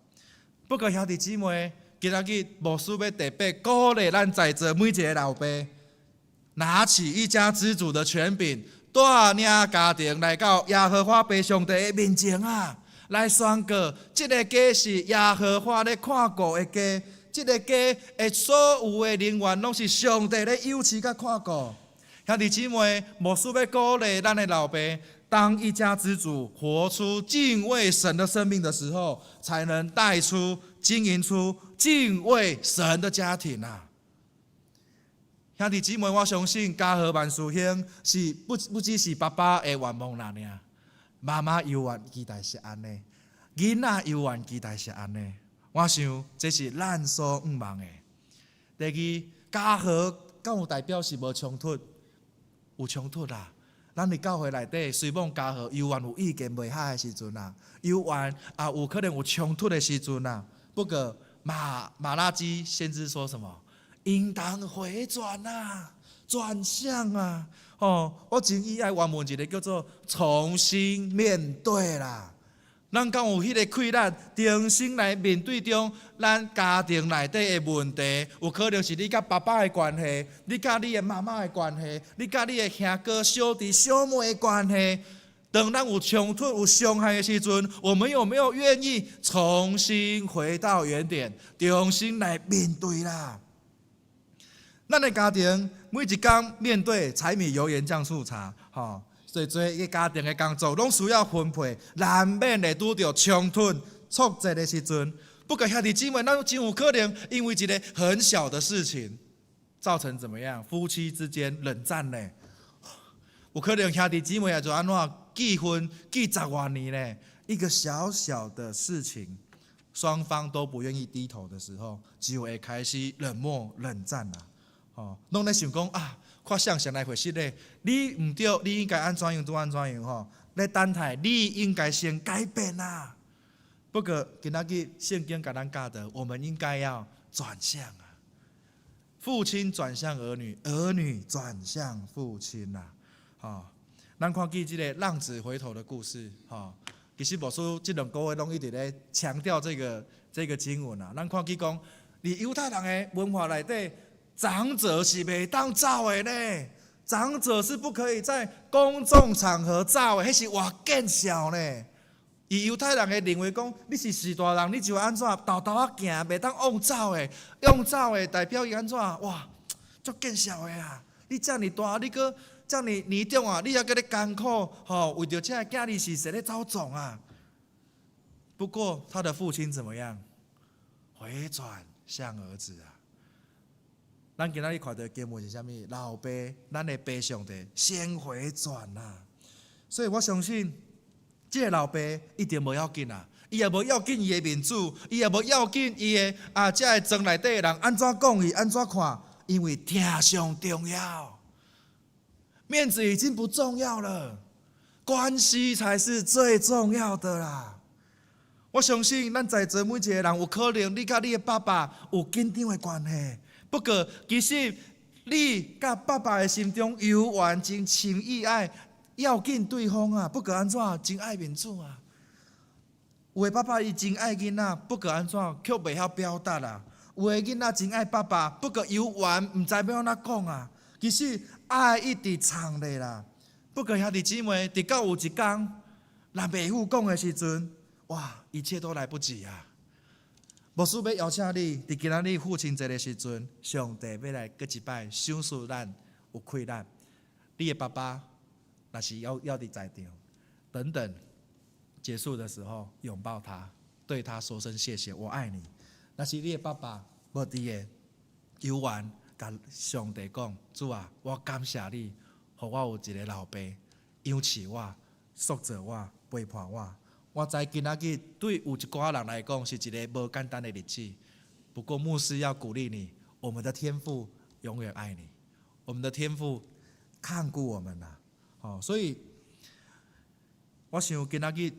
不過兄弟姊妹，今仔日牧師欲特別鼓勵咱在座每一个老爸，拿起一家之主的權柄，帶領家庭來到耶和華父上帝的面前啊，來宣告這个家是耶和華咧看顧的家，這个家的所有的人員攏是上帝咧扶持佮看顧。兄弟姊妹，牧師欲鼓勵咱的老爸，當一家之主，活出敬畏神的生命的時候，才能帶出、經營出敬畏神的家庭啊！兄弟姊妹，我相信家和萬事興是不只是爸爸的願望啦，爾媽媽猶原期待是按呢，囡仔猶原期待是按呢。我想這是咱所向望的。第二，家和敢有代表是無衝突？有衝突啦。咱佇教會內底，雖罔家和，猶原有意見袂合的時陣啊，猶原也有可能有衝突的時陣啊。不過瑪拉基先知說什麼？應當回轉啊，轉向啊！哦，我真喜愛原文一个叫做重新面對啦。咱敢有彼个氣力，重新來面對著咱家庭內底的問題，有可能是你佮爸爸的關係，你佮你的媽媽的關係，你佮你的兄哥、小弟、小妹的關係。當咱有衝突、有傷害的時陣，我們有沒有願意重新回到原點，重新來面對啦？咱的家庭每一工面對柴米油鹽醬醋茶，吼，濟濟个家庭的工作攏需要分配，難免會拄著衝突、挫折的時陣。不過兄弟姊妹，咱真有可能因為一个很小的事情，造成怎麼樣？夫妻之間冷戰呢？有可能兄弟姊妹也就按怎結婚結十外年呢？一個小小的事情，雙方都不願意低頭的時候，就會開始冷漠、冷戰啦。吼，攏咧想講啊，看誰先來回失咧？你毋對，你應該按怎樣就按怎樣吼。咧等待，你應該先改變啊。不過今仔日聖經共咱教導，我們應該要轉向啊。父親轉向兒女，兒女轉向父親啊。吼，咱看見這個浪子回頭的故事，吼，其實牧師這兩個月攏一直咧強調這個經文啊。咱看見講，佇猶太人的文化內底，長者是袂當走的呢，長者是不可以在公眾場合走的，彼是偌見笑呢。以猶太人的認為講，你是序大人，你就按怎沓沓仔行，袂當妄走的，妄走的代表伊按怎？哇，足見笑的啊！你遮爾大，你閣遮爾年長啊，你猶閣咧艱苦，吼，為著這个囝兒是踅咧走傱啊。不過他的父親怎麼樣？回轉向兒子啊！咱今仔日看著經文是啥物？老爸，咱的爸上帝先回轉啊！所以我相信，這个老爸一定無要緊啊！伊也無要緊伊的面子，伊也無要緊伊的啊，這个莊內底的人按怎講伊，按怎看？因為疼上重要，面子已經不重要了，關係才是最重要的啦。我相信咱在座每一個人，有可能你佮你的爸爸有緊張的關係。不過，其實你佮爸爸的心中猶原真深意愛要緊對方啊。不過按怎真愛面子啊？有的爸爸伊真愛囡仔，不過按怎卻袂曉表達啊。有的囡仔真愛爸爸，不過猶原毋知欲按怎講啊。其實愛一直藏咧啦。不過兄弟姊妹，直到有一工，若袂赴講的時陣，哇，一切都來不及啊！牧師欲邀請你，佇今仔日父親節的時陣，上帝欲來閣一擺賞賜咱有氣力。你的爸爸若是猶猶佇在場，等等結束的時候，擁抱他，對他說聲謝謝，我愛你。若是你的爸爸無佇的，猶原共上帝講，主啊，我感謝你，予我有一個老爸養飼我、塑造我、陪伴我。我知今仔日對有一寡人來講是一個無簡單的日子，不過牧師要鼓勵你，我們的天父永遠愛你，我們的天父看顧我們啦，哦，所以我想今仔日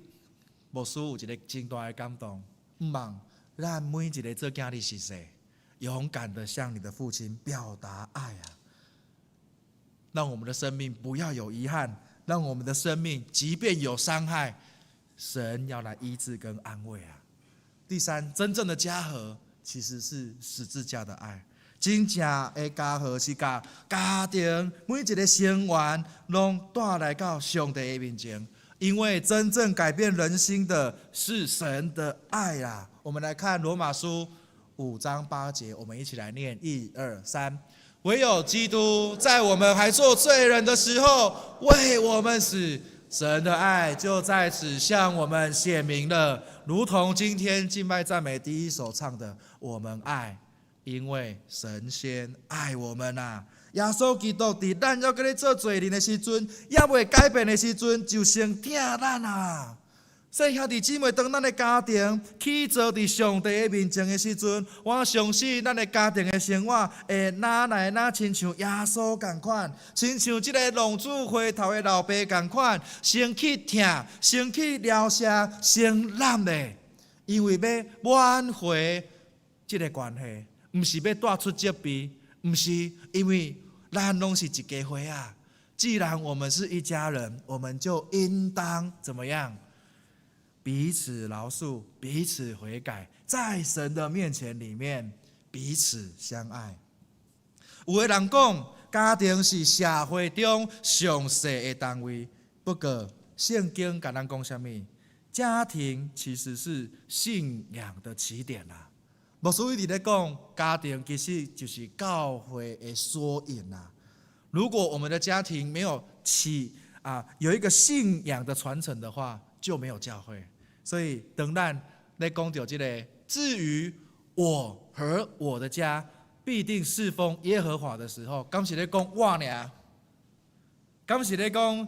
牧師有一個真大的感動，向望咱每一個做囝兒序細，勇敢的向你的父親表達愛啊，讓我們的生命不要有遺憾，讓我們的生命即便有傷害，神要來醫治跟安慰啊。第三，真正的家和其實是十字架的愛。真正的家和是共家庭每一个成員攏帶來到上帝的面前，因為真正改變人心的是神的愛啊！我們來看羅馬書5章8節，我們一起來念：一二三。唯有基督在我們還做罪人的時候為我們死，神的愛就在此向我們顯明了，如同今天敬拜讚美第一首唱的：我們愛，因為神先愛我們啊！耶穌基督佇咱猶閣咧做罪人的時陣，猶未改變的時陣，就先疼咱啊！所以兄弟姊妹，當咱的家庭起坐佇上帝的面前的時陣，我相信咱的家庭的生活會若來若親像耶穌仝款，親像這个浪子回頭的老爸仝款，先去疼，先去療傷，先攬咧，因為欲挽回這个關係，毋是欲帶出責備，毋是，因為咱攏是一家伙仔。既然我們是一家人，我們就應當怎麼樣？彼此饒恕，彼此悔改，在神的面前裡面彼此相愛。有的人講，家庭是社會中上細的單位，不過聖經共咱講啥物？家庭其實是信仰的起點啊。牧師一直咧講，家庭其實就是教會的縮影啊。如果我們的家庭沒有起啊有一個信仰的傳承的話，就沒有教會。所以，當咱咧講著這个，至於我和我的家，必定侍奉耶和華的時候，敢是咧講我爾？敢是咧講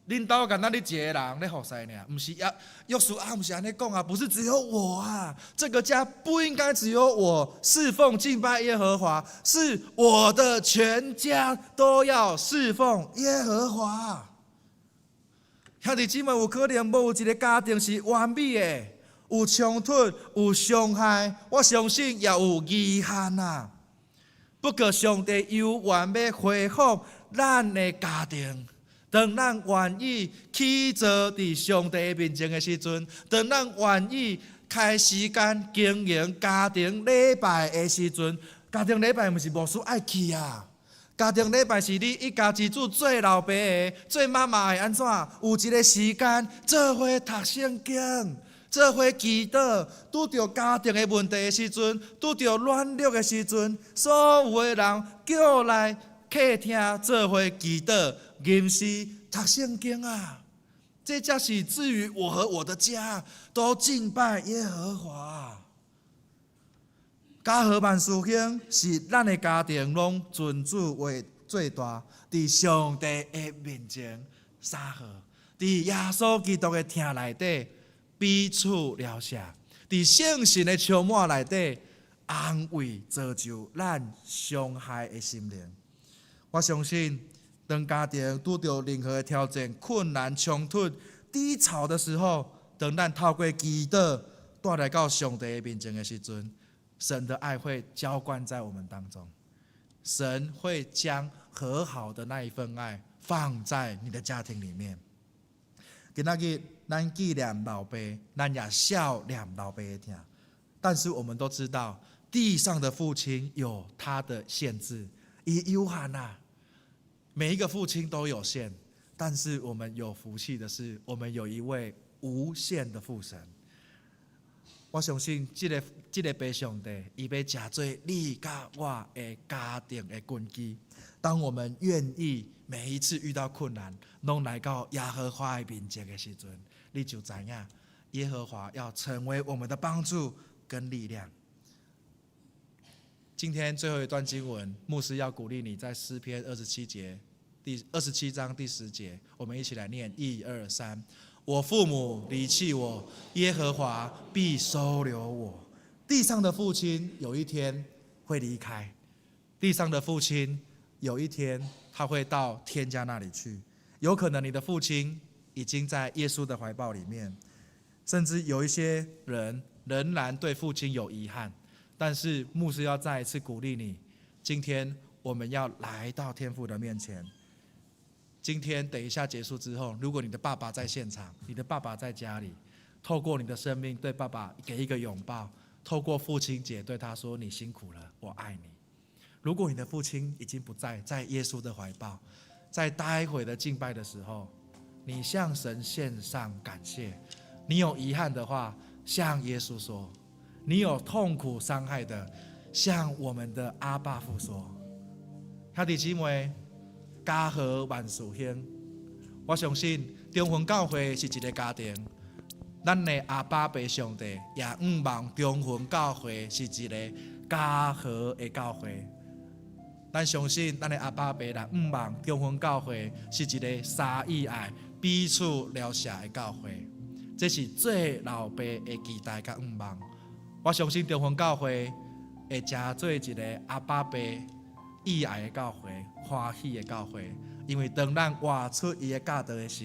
恁兜干焦你一个人咧服侍爾？毋是啊，約書亞毋是按呢講啊，不是只有我啊，這個家不應該只有我侍奉敬拜耶和華，是我的全家都要侍奉耶和華。兄弟姊妹，有可能無一个家庭是完美的，有衝突，有傷害，我相信也有遺憾啊。不過上帝猶原欲恢復咱的家庭。當咱願意起坐佇上帝面前的時陣，當咱願意開時間經營家庭禮拜的時陣，家庭禮拜毋是牧師愛去啊。家庭禮拜是你一家之主做老爸的、做媽媽的按怎？有一个時間做伙讀聖經，做伙祈禱。拄著家庭的問題的時陣，拄著軟弱的時陣，所有的人叫來客廳做伙祈禱、吟詩、讀聖經啊！這才是至於我和我的家都敬拜耶和華。家和萬事興是咱的家庭攏尊主為最大，佇上帝的面前三和，佇耶穌基督的疼內底彼此饒赦，佇聖神的充滿內底安慰造就咱傷害的心靈。我相信，當家庭拄著任何的挑戰、困難、衝突、低潮的時候，當咱透過祈禱帶來到上帝的面前的時陣，神的愛會澆灌在我們當中，神會將和好的那一份愛放在你的家庭裡面。今仔日咱紀念老爸，咱也孝念老爸的疼。但是我們都知道，地上的父親有他的限制，伊有限啊。每一個父親都有限，但是我們有福氣的是，我們有一位無限的父神。我相信這个爸上帝，伊欲成做你佮我的家庭的根基。當我們願意每一次遇到困難，攏來到耶和華的面前的時陣，你就知影耶和華要成為我們的幫助跟力量。今天最後一段經文，牧師要鼓勵你在詩篇27節第27章第10節，我們一起來念：一二三。我父母離棄我，耶和華必收留我。地上的父親有一天會離開，地上的父親有一天他會到天家那裡去。有可能你的父親已經在耶穌的懷抱裡面，甚至有一些人仍然對父親有遺憾。但是牧師要再一次鼓勵你，今天我們要來到天父的面前。今天等一下結束之後，如果你的爸爸在現場，你的爸爸在家裡，透過你的生命對爸爸給一個擁抱，透過父親節對他說：“你辛苦了，我愛你。”如果你的父亲已经不在，在耶稣的怀抱，在待会的敬拜的时候，你向神献上感谢。你有遗憾的话，向耶稣说；你有痛苦伤害的，向我们的阿爸父说。兄弟姊妹，家和万事兴。我相信中云教会是一个家庭，咱的阿爸父上帝也向望中云教会是一个家和的教会。咱相信咱的阿爸父也向望中云教会是一个相依爱、彼此怜惜的教会。这是做老爸的期待佮向望。我相信中云教会会成做一个阿爸父意爱的教会、欢喜的教会，因为当咱活出伊的教导的时，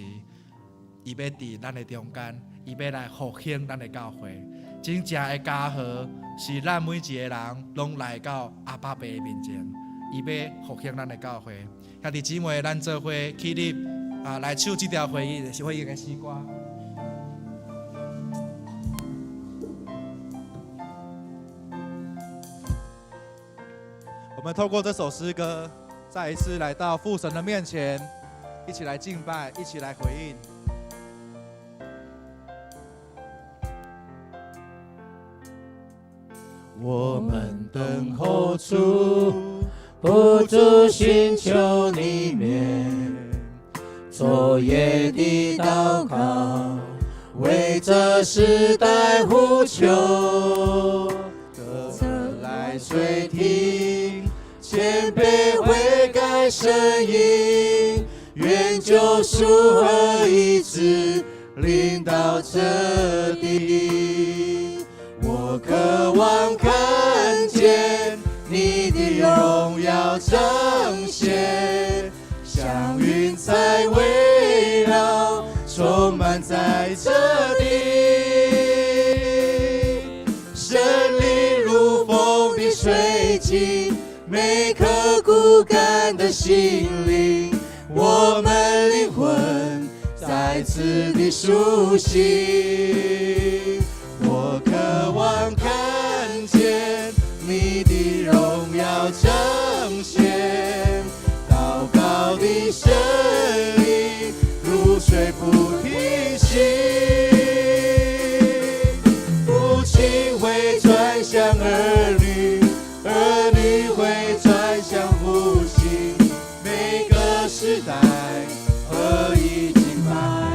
伊欲伫咱的中间，伊欲来复兴咱的教会。真正的家和是咱每一个人攏來到阿爸父的面前，伊欲復興咱的教會。兄弟姊妹，咱做伙起立啊，來唱這條回應是回應的詩歌。我們透過這首詩歌，再一次來到父神的面前，一起來敬拜，一起來回應。我們等候主，不住尋求你面，晝夜的禱告，為這世代呼求，側耳來垂聽，謙卑悔改聲音，願救贖和醫治臨到這地。我渴望看見你的榮耀彰顯，像雲彩圍繞，充滿在這地。聖靈如風的吹進每顆枯乾的心靈，我們靈魂再次的甦醒。我渴望看見你的榮耀彰顯，禱告的聲音如水不停息，父親會轉向兒女，兒女會轉向父親，每個世代合一敬拜。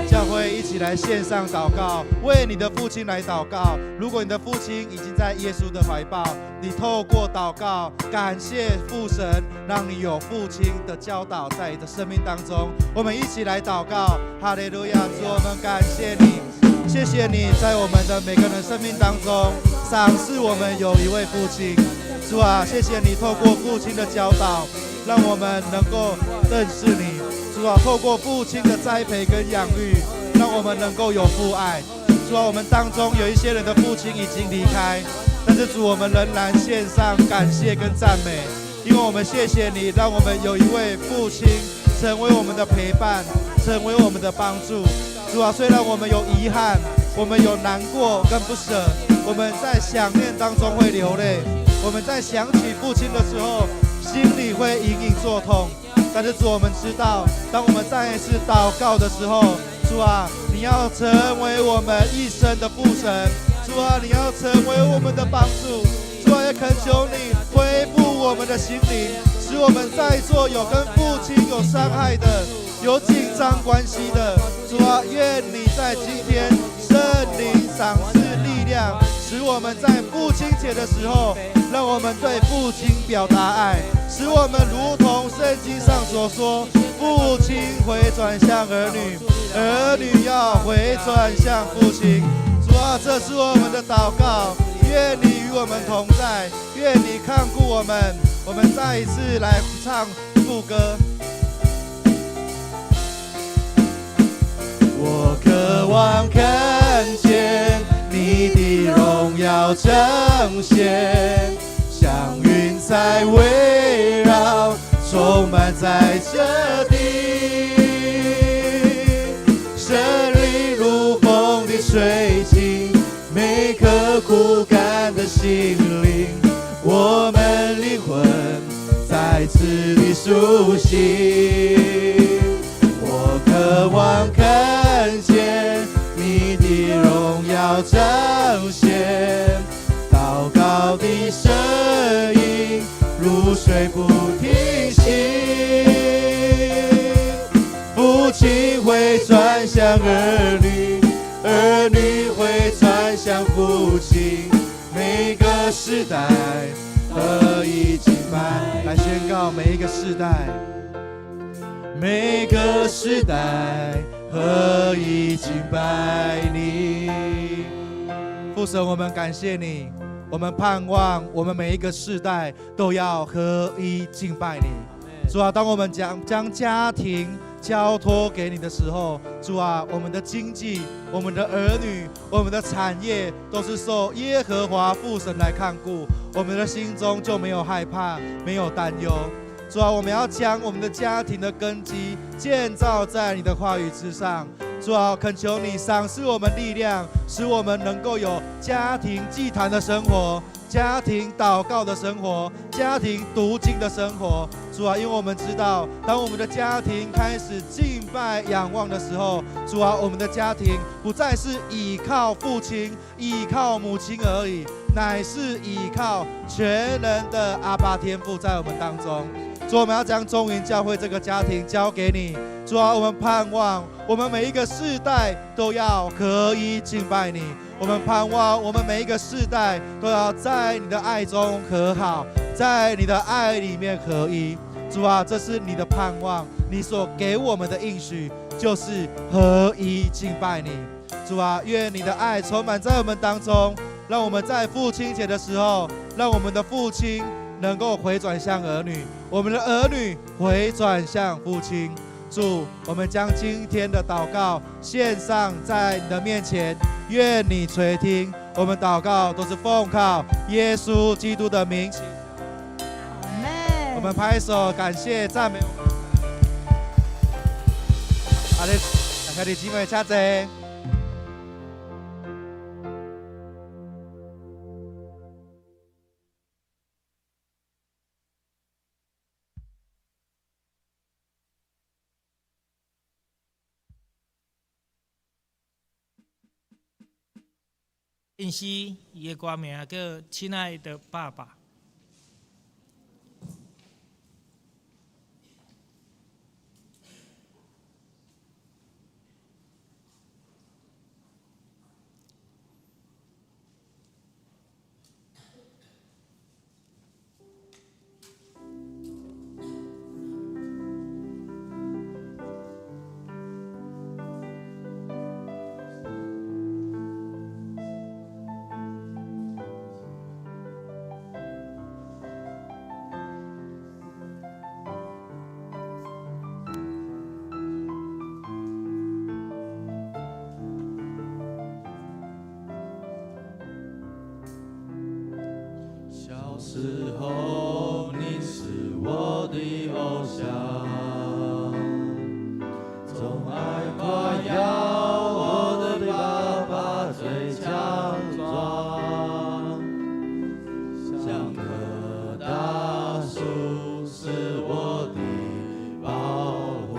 教會一起來獻上禱告，為你的父親來禱告。如果你的父親已經在耶穌的懷抱，你透過禱告感謝父神，讓你有父親的教導在你的生命當中。我們一起來禱告，哈利路亞！主，我們感謝你，謝謝你在我們的每個人生命當中賞賜我們有一位父親。主啊，謝謝你透過父親的教導，讓我們能夠認識你。主啊，透過父親的栽培跟養育，讓我們能夠有父愛。主啊，我們當中有一些人的父親已經離開，但是主，我們仍然獻上感謝跟讚美，因為我們謝謝你，讓我們有一位父親成為我們的陪伴，成為我們的幫助。主啊，雖然我們有遺憾，我們有難過跟不捨，我們在想念當中會流淚，我們在想起父親的時候，心裡會隱隱作痛。但是主，我們知道，當我們再一次禱告的時候，主啊，你要成為我們一生的父神。主啊，你要成為我們的幫助。主啊，也懇求你恢復我們的心靈，使我們在座有跟父親有傷害的、有緊張關係的，主啊，願你在今天聖靈賞賜力量，使我們在父親節的時候，讓我們對父親表達愛，使我們如同聖經上所說，父親回轉向兒女，兒女要回轉向父親。主啊，這是我們的禱告，願你與我們同在，願你看顧我們。我們再一次來唱副歌。我渴望看見你的榮耀彰顯，像雲彩圍繞，充滿在這地。聖靈如風的吹進每顆枯乾的心靈，我們靈魂心。我渴望看見你的榮耀彰顯，禱告的聲音如水不停息。父親會轉向兒女，兒女會轉向父親，每個世代合一敬拜，來宣告每一個世代，每個世代合一敬拜你。父神，我們感謝你，我們盼望我們每一個世代都要合一敬拜你。主啊，當我們將家庭交託給你的時候，主啊，我們的經濟、我們的兒女、我們的產業，都是受耶和華父神來看顧，我們的心中就沒有害怕，沒有擔憂。主啊，我們要將我們的家庭的根基建造在你的話語之上。主啊，懇求你賞賜我們力量，使我們能夠有家庭祭壇的生活、家庭禱告的生活、家庭讀經的生活。主啊，因為我們知道，當我們的家庭開始敬拜仰望的時候，主啊，我們的家庭不再是倚靠父親、倚靠母親而已，乃是倚靠全能的阿爸天父在我們當中。主，我們要將中雲教會這個家庭交給你。主啊，我們盼望我們每一個世代都要合一敬拜你。我們盼望我們每一個世代都要在你的愛中和好，在你的愛裡面合一。主啊，這是你的盼望，你所給我們的應許就是合一敬拜你。主啊，願你的愛充滿在我們當中，讓我們在父親節的時候，讓我們的父親能夠回轉向兒女，我們的兒女回轉向父親。主，我們將今天的禱告獻上在你的面前，願你垂聽。我們禱告都是奉靠耶穌基督的名。我們拍手感謝讚美。好嘞，兄弟姊妹，請坐。信息，伊的歌名叫《親愛的爸爸》。小時候你是我的偶像，總愛誇耀我的爸爸最強壯，像棵大樹是我的保護，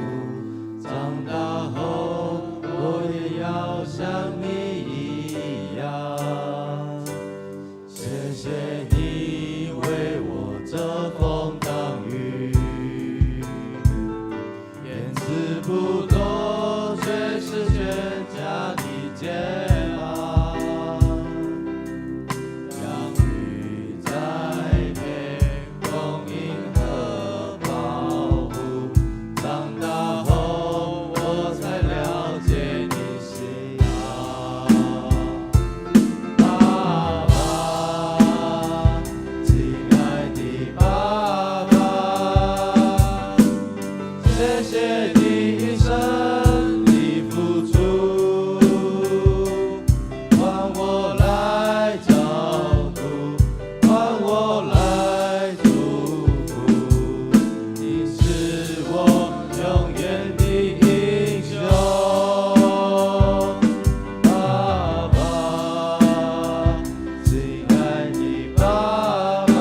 長大後我也要像你一樣，謝謝你為我遮風擋雨，言辭不多，卻是全家的肩膀，養育栽培，供應和保護，長大後我才了解你辛勞。爸爸，親愛的爸爸，謝謝你一生的付出，換我來照顧，換我來祝福，你是我永遠的英雄。爸爸，親愛的爸爸，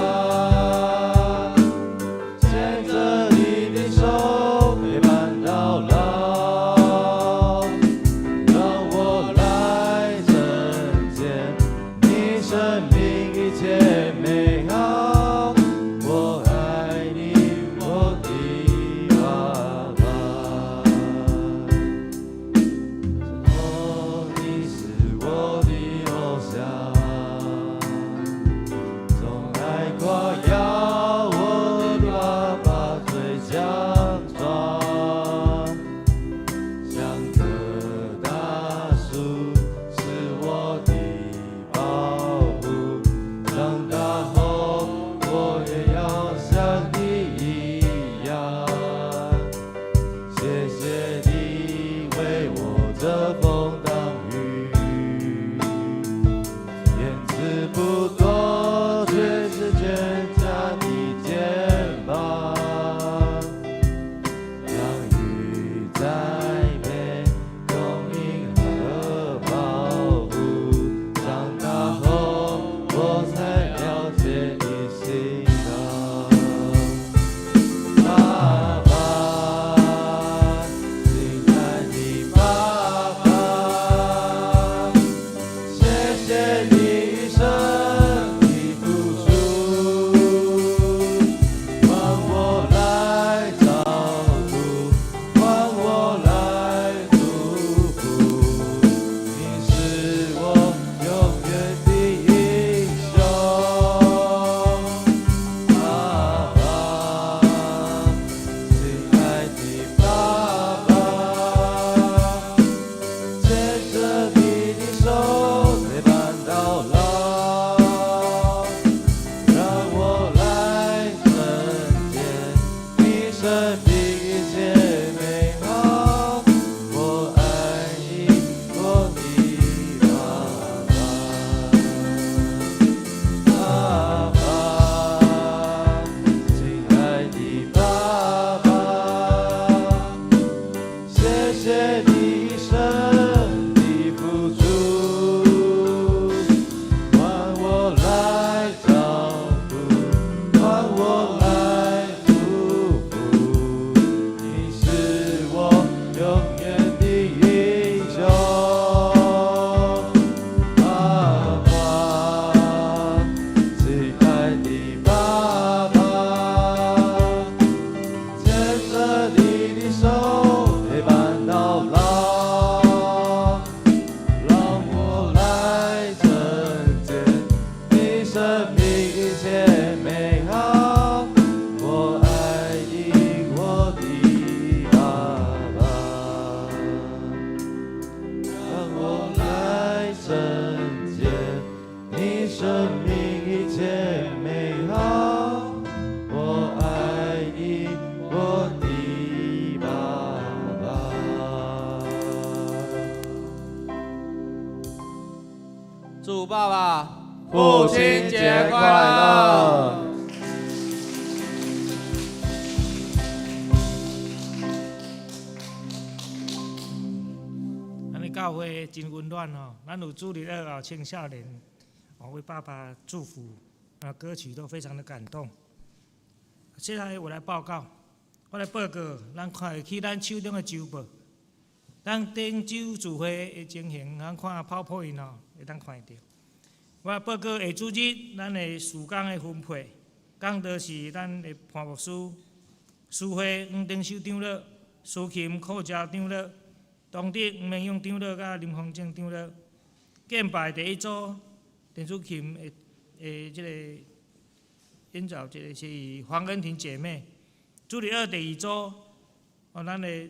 牽着你的手。祝爸爸父親節快樂！咱的教會真溫暖吼，咱有主日學青少年哦為爸爸祝福，啊歌曲都非常的感動。現在我來報告，我來報告，咱看會起咱手中的週報，咱頂週聚會的情形，咱看 PowerPoint 吼，會當看會著。我來報告下主日咱的事工的分配，講道是咱的潘牧師，司會黃定修長老，司琴柯家長老，當地黃明勇長老佮林宏正長老，敬拜第一組電子琴的的這個演奏，這個是黃恩婷姐妹。主日學第二組，哦，咱的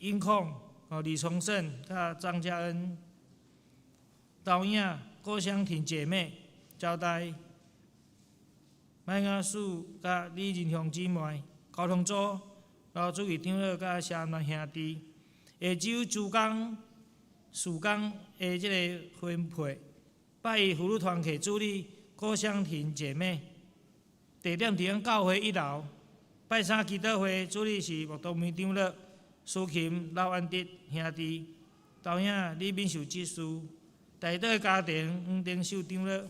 音控哦李崇勝佮張嘉恩，導演郭香婷姐妹，招待麥亞樹佮李仁雄姊妹，交通組劉主義長老佮謝蘭兄弟。下晝主工事工的這個分配，拜一婦女團契主理郭香婷姐妹，地點佇咱教會一樓。拜三祈禱會主理是莫東明長老、司琴劉安德兄弟，導演李敏秀執事，代禱家庭黃定秀長老。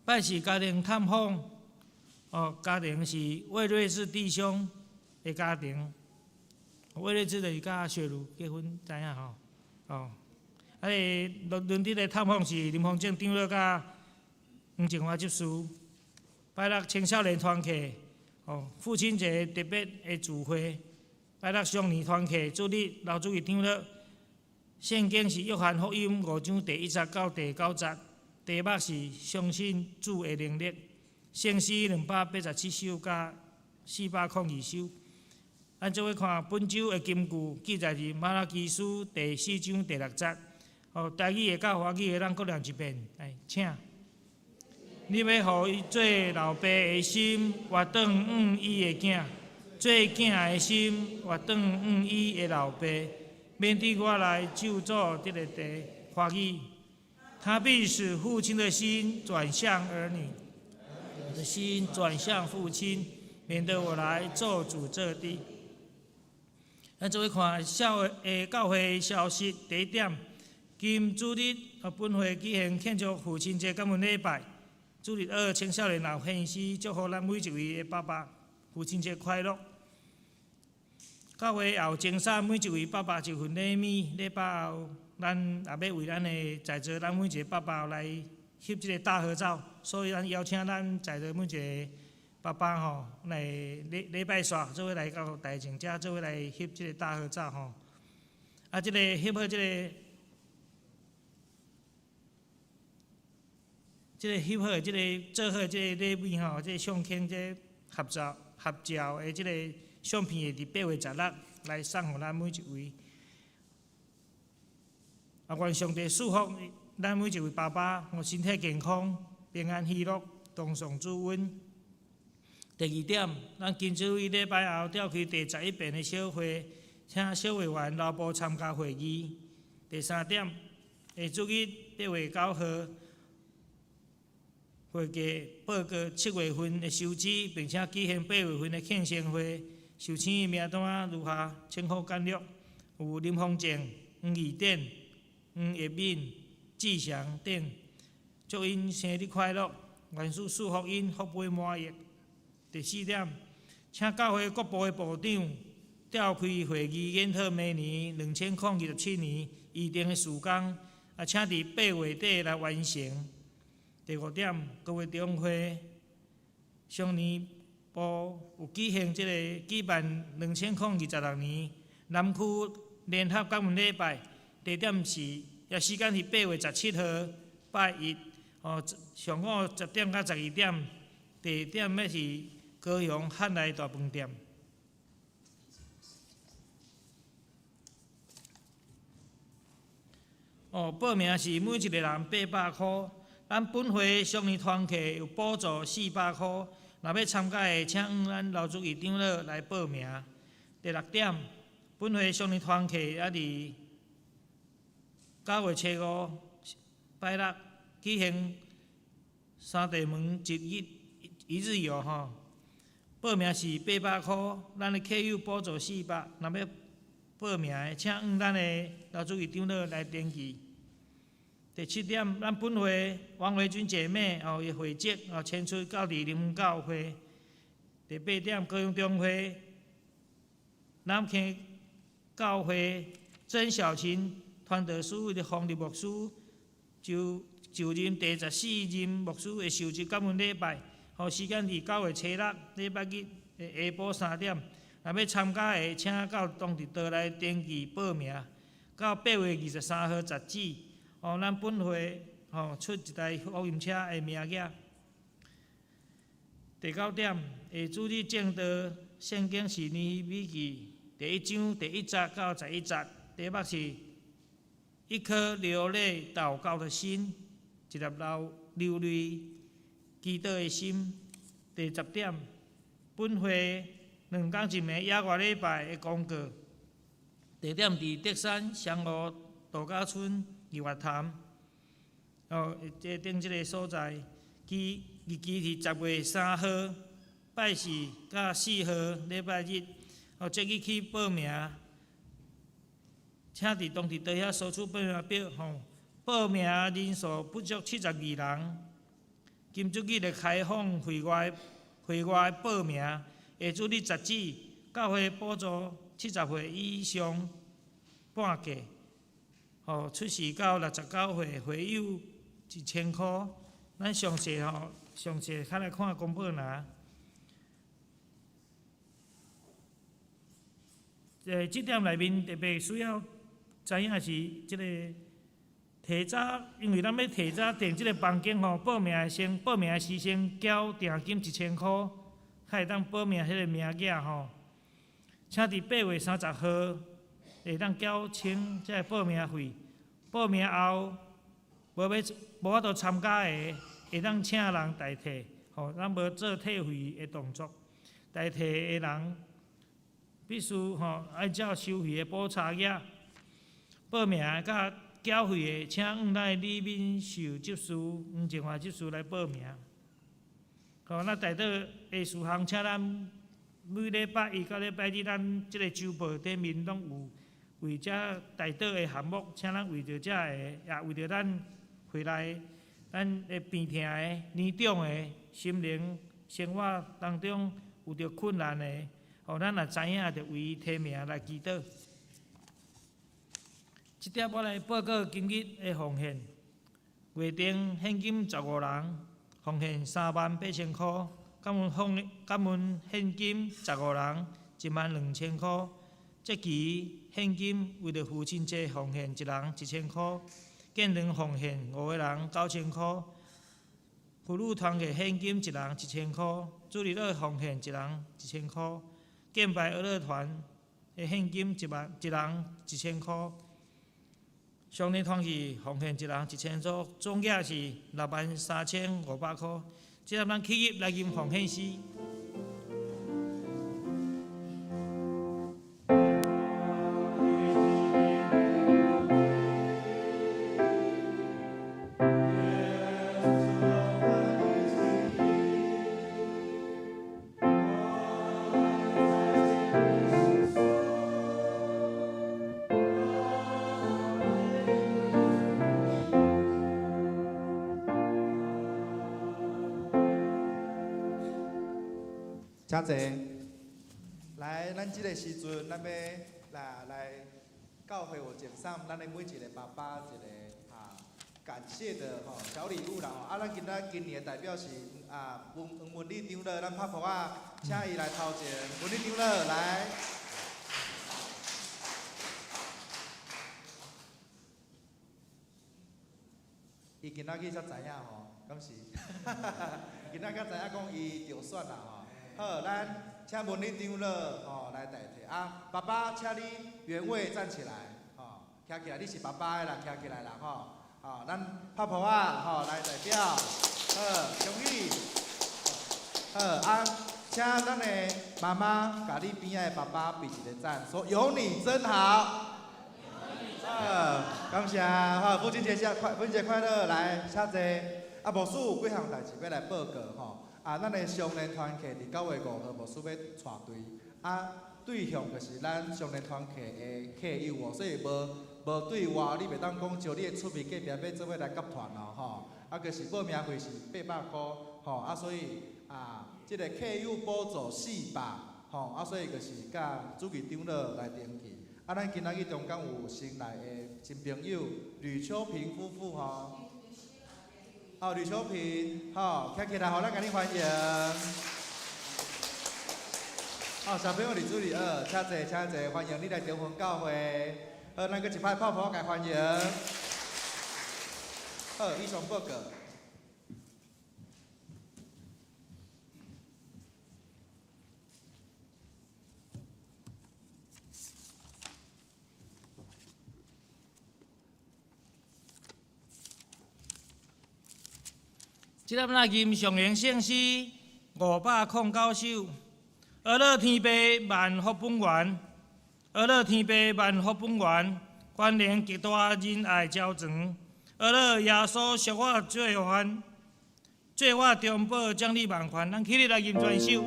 拜四家庭探訪，哦，家庭是魏瑞士弟兄的家庭。魏瑞士就是佮雪茹結婚，知影吼？哦，啊，個輪輪的探訪是林宏正長老佮黃靜華執事。拜六青少年團契，哦，父親節特別的聚會。拜六少年團契主日劉主義長老。聖經是約翰福音五章第一節到第九節，題目是相信主的能力。聖詩287首佮402首。咱做伙看本週的金句，記載佇瑪拉基書第四章第六節。哦，台語的佮華語的，咱閣念一遍，來，請。你欲予伊做老爸的心，活轉向伊的囝；做囝的心，活轉向伊的老爸，免得我來咒詛這个地。華語，他必使父親的心轉向兒女，的心轉向父親，免得我來咒詛這地。咱做伙看小的教會消息，第一點，今主日本會舉行慶祝父親節感恩禮拜。主日學青少年老獻詩，祝福咱每一位的爸爸父親節快樂。教會也有贈送每一位爸爸一份禮物，禮拜後，咱也欲為咱的在座咱每一個爸爸來翕這個大合照，所以咱邀請咱在座每一個爸爸吼來禮禮拜煞做伙來到台前遮做伙來翕這個大合照吼。啊，這個翕好這個。這個翕好的這個做好的這個禮物吼，這個相片這合照合照的這個相片會佇8月16來送予咱每一位。啊，願上帝賜福咱每一位爸爸，予身體健康、平安喜樂，同享主恩。第二點，咱今主日禮拜後召開第十一遍的小會，請小會員留步參加會議。第三點，下主日8月9號。會計報告七月份的收支，並且舉行八月份的慶生會。受請的名單如下，請予簡略：有林宏正、黃義典、黃葉敏、志祥等。祝𪜶生日快樂，願主賜福𪜶福杯滿溢。第四點，請教會各部的部長召開會議，研討明年2027年預定的事工，啊，請佇八月底來完成。第五點，各位中會上年部有舉行這個舉辦2026年南區聯合感恩禮拜，地點是，也時間是8月17號拜一，哦，上午十點到十二點，地點欲是高雄漢來大飯店。哦，報名是每一个人八百箍。咱本會少年團契有補助四百箍，若欲參加的，請向咱劉主義長老來報名。第六點，本會少年團契猶佇9月初5拜六举行三地门一日一日游吼，报名是800箍，咱的客友补助400，若欲报名的，请向咱的刘主任长老来登记。第七点，咱本会王维君姐妹哦，伊会籍哦迁出到伫林园教会。第八点，高雄中会南坑教会曾小琴传道师的方立牧师就就任第十四任牧师的受职感恩礼拜，吼时间伫9月初6礼拜日的下晡3点。若欲参加的，请到当地桌来登记报名，到8月23号截止。吼，咱本会吼出一台福音车的名额。第九点，下主日证道圣经是尼希米记第一章第一节到11节，题目是一颗流泪祷告的心，一粒流流泪祈祷的心。第十点，本会两工一暝野外礼拜的公告，地点伫竹山双湖度假村日月潭，哦，这顶这个所在，其日期是10月3号拜四佮4号礼拜日，哦，即日起报名，请伫当地桌遐索取报名表，吼，报名人数不足72人。今主日开放会外会外报名，下主日截止，教会补助70岁以上半价，吼，出示到69岁会友1000箍。咱详细吼，详细较来看公告栏。这点内面特别需要知影是这个提早，因为咱欲提早订这个房间吼，报名先报名时先缴订金1000箍，才会当报名彼个名额吼。请伫8月30号会当缴清这个报名费。报名后无欲无法度参加的，会当请人代替，吼，咱无做退费的动作。代替的人必须吼按照收费的补差额。报名佮缴费的，请向咱的李敏秀执事、黄静华执事来报名。吼，那代祷的事项，请咱每礼拜一到礼拜日，咱这个周报顶面拢有为这代祷的项目，请咱为著这个，也为著咱会内咱的病痛的、年长的、心灵生活当中有著困难的，吼，咱若知影，就为伊提名来祈祷。这点我来报告今日的奉献。月定现金15人，奉献38,000箍。感恩奉感恩现金15人，12,000箍。这期现金为著父亲节奉献一人1000箍，建堂奉献5个人9000箍。妇女团契现金一人1000箍，主日学奉献一人1000箍，敬拜娱乐团的现金一万一人1000箍。商业团契奉献一人1000箍，总额是63,500箍。这下咱起立来吟奉献诗。请坐。来，咱这个时阵，咱欲来来教会有赠送咱的每一个爸爸一个啊感谢的吼小礼物啦吼。啊，咱今仔今年的代表是啊文黄文丽长老，咱拍噗仔，请伊来头前。文丽长老来。伊今仔日才知影吼，敢是？今仔才知影讲伊著选啦吼。好，咱请文丽长老吼来代替啊。爸爸，请你原位站起来，吼，徛起来，你是爸爸的啦，徛起来啦吼。吼，咱拍噗仔吼来代表，好，恭喜。好啊，请咱的妈妈共你边仔的爸爸比一个赞，说有你真好。有你真啊，感谢，好，父親節下快，父親節快樂，來，請坐。啊，牧師有幾項代誌欲來報告吼。啊，咱的少年團契佇9月5號，牧師欲帶隊。啊，對象就是咱少年團契的客友哦，所以無無對外，你袂當講招你的厝邊隔壁欲做伙來結團哦，吼。啊，就是報名費是800箍，吼。啊，所以啊，這个客友補助400，吼。啊，所以就是佮主義長老來登記。啊，咱今仔日中間有新來的新朋友呂秋平夫婦吼。哦，呂秋平，好，站起來，予咱共你歡迎。哦，小朋友李助理二，請坐，請坐，歡迎你來中雲教會。好，咱閣一擺拍噗共歡迎。好，以上報告。這粒咱吟上行聖詩509首，阿樂天父萬福本源，阿樂天父萬福本源，權能極大仁愛昭傳，阿樂耶穌贖我罪犯，做我中保獎你萬環，咱起立來吟全首。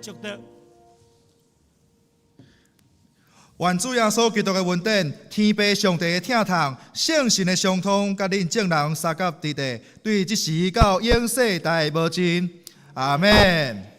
祝禱。願主耶穌基督的恩典、天父上帝的疼痛、聖神的相通，佮恁眾人相佮佇地，對這時到永世代無盡。阿們。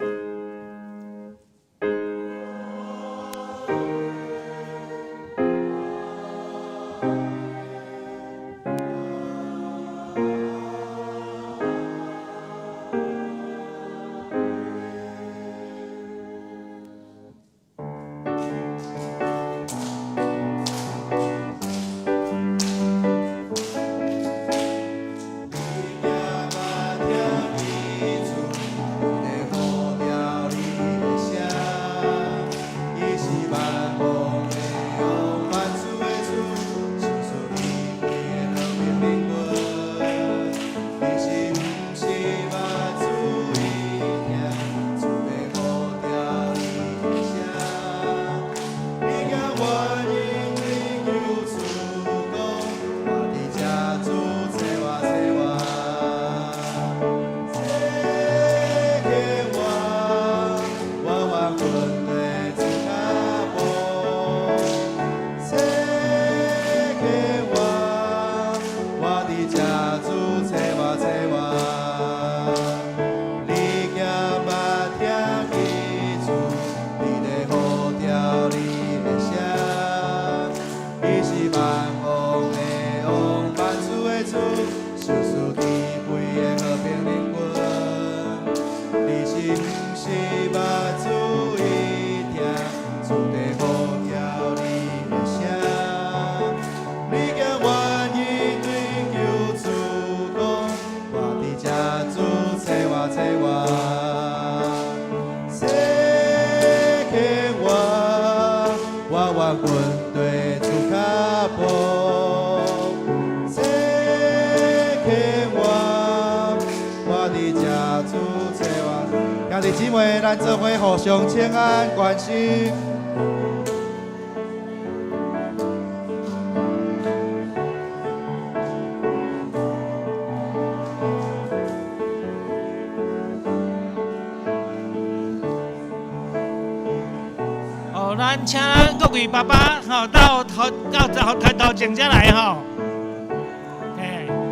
兄弟姊妹，咱做伙互相請安關心。哦，咱請咱各位爸爸吼到頭到頭台頭前遮來吼。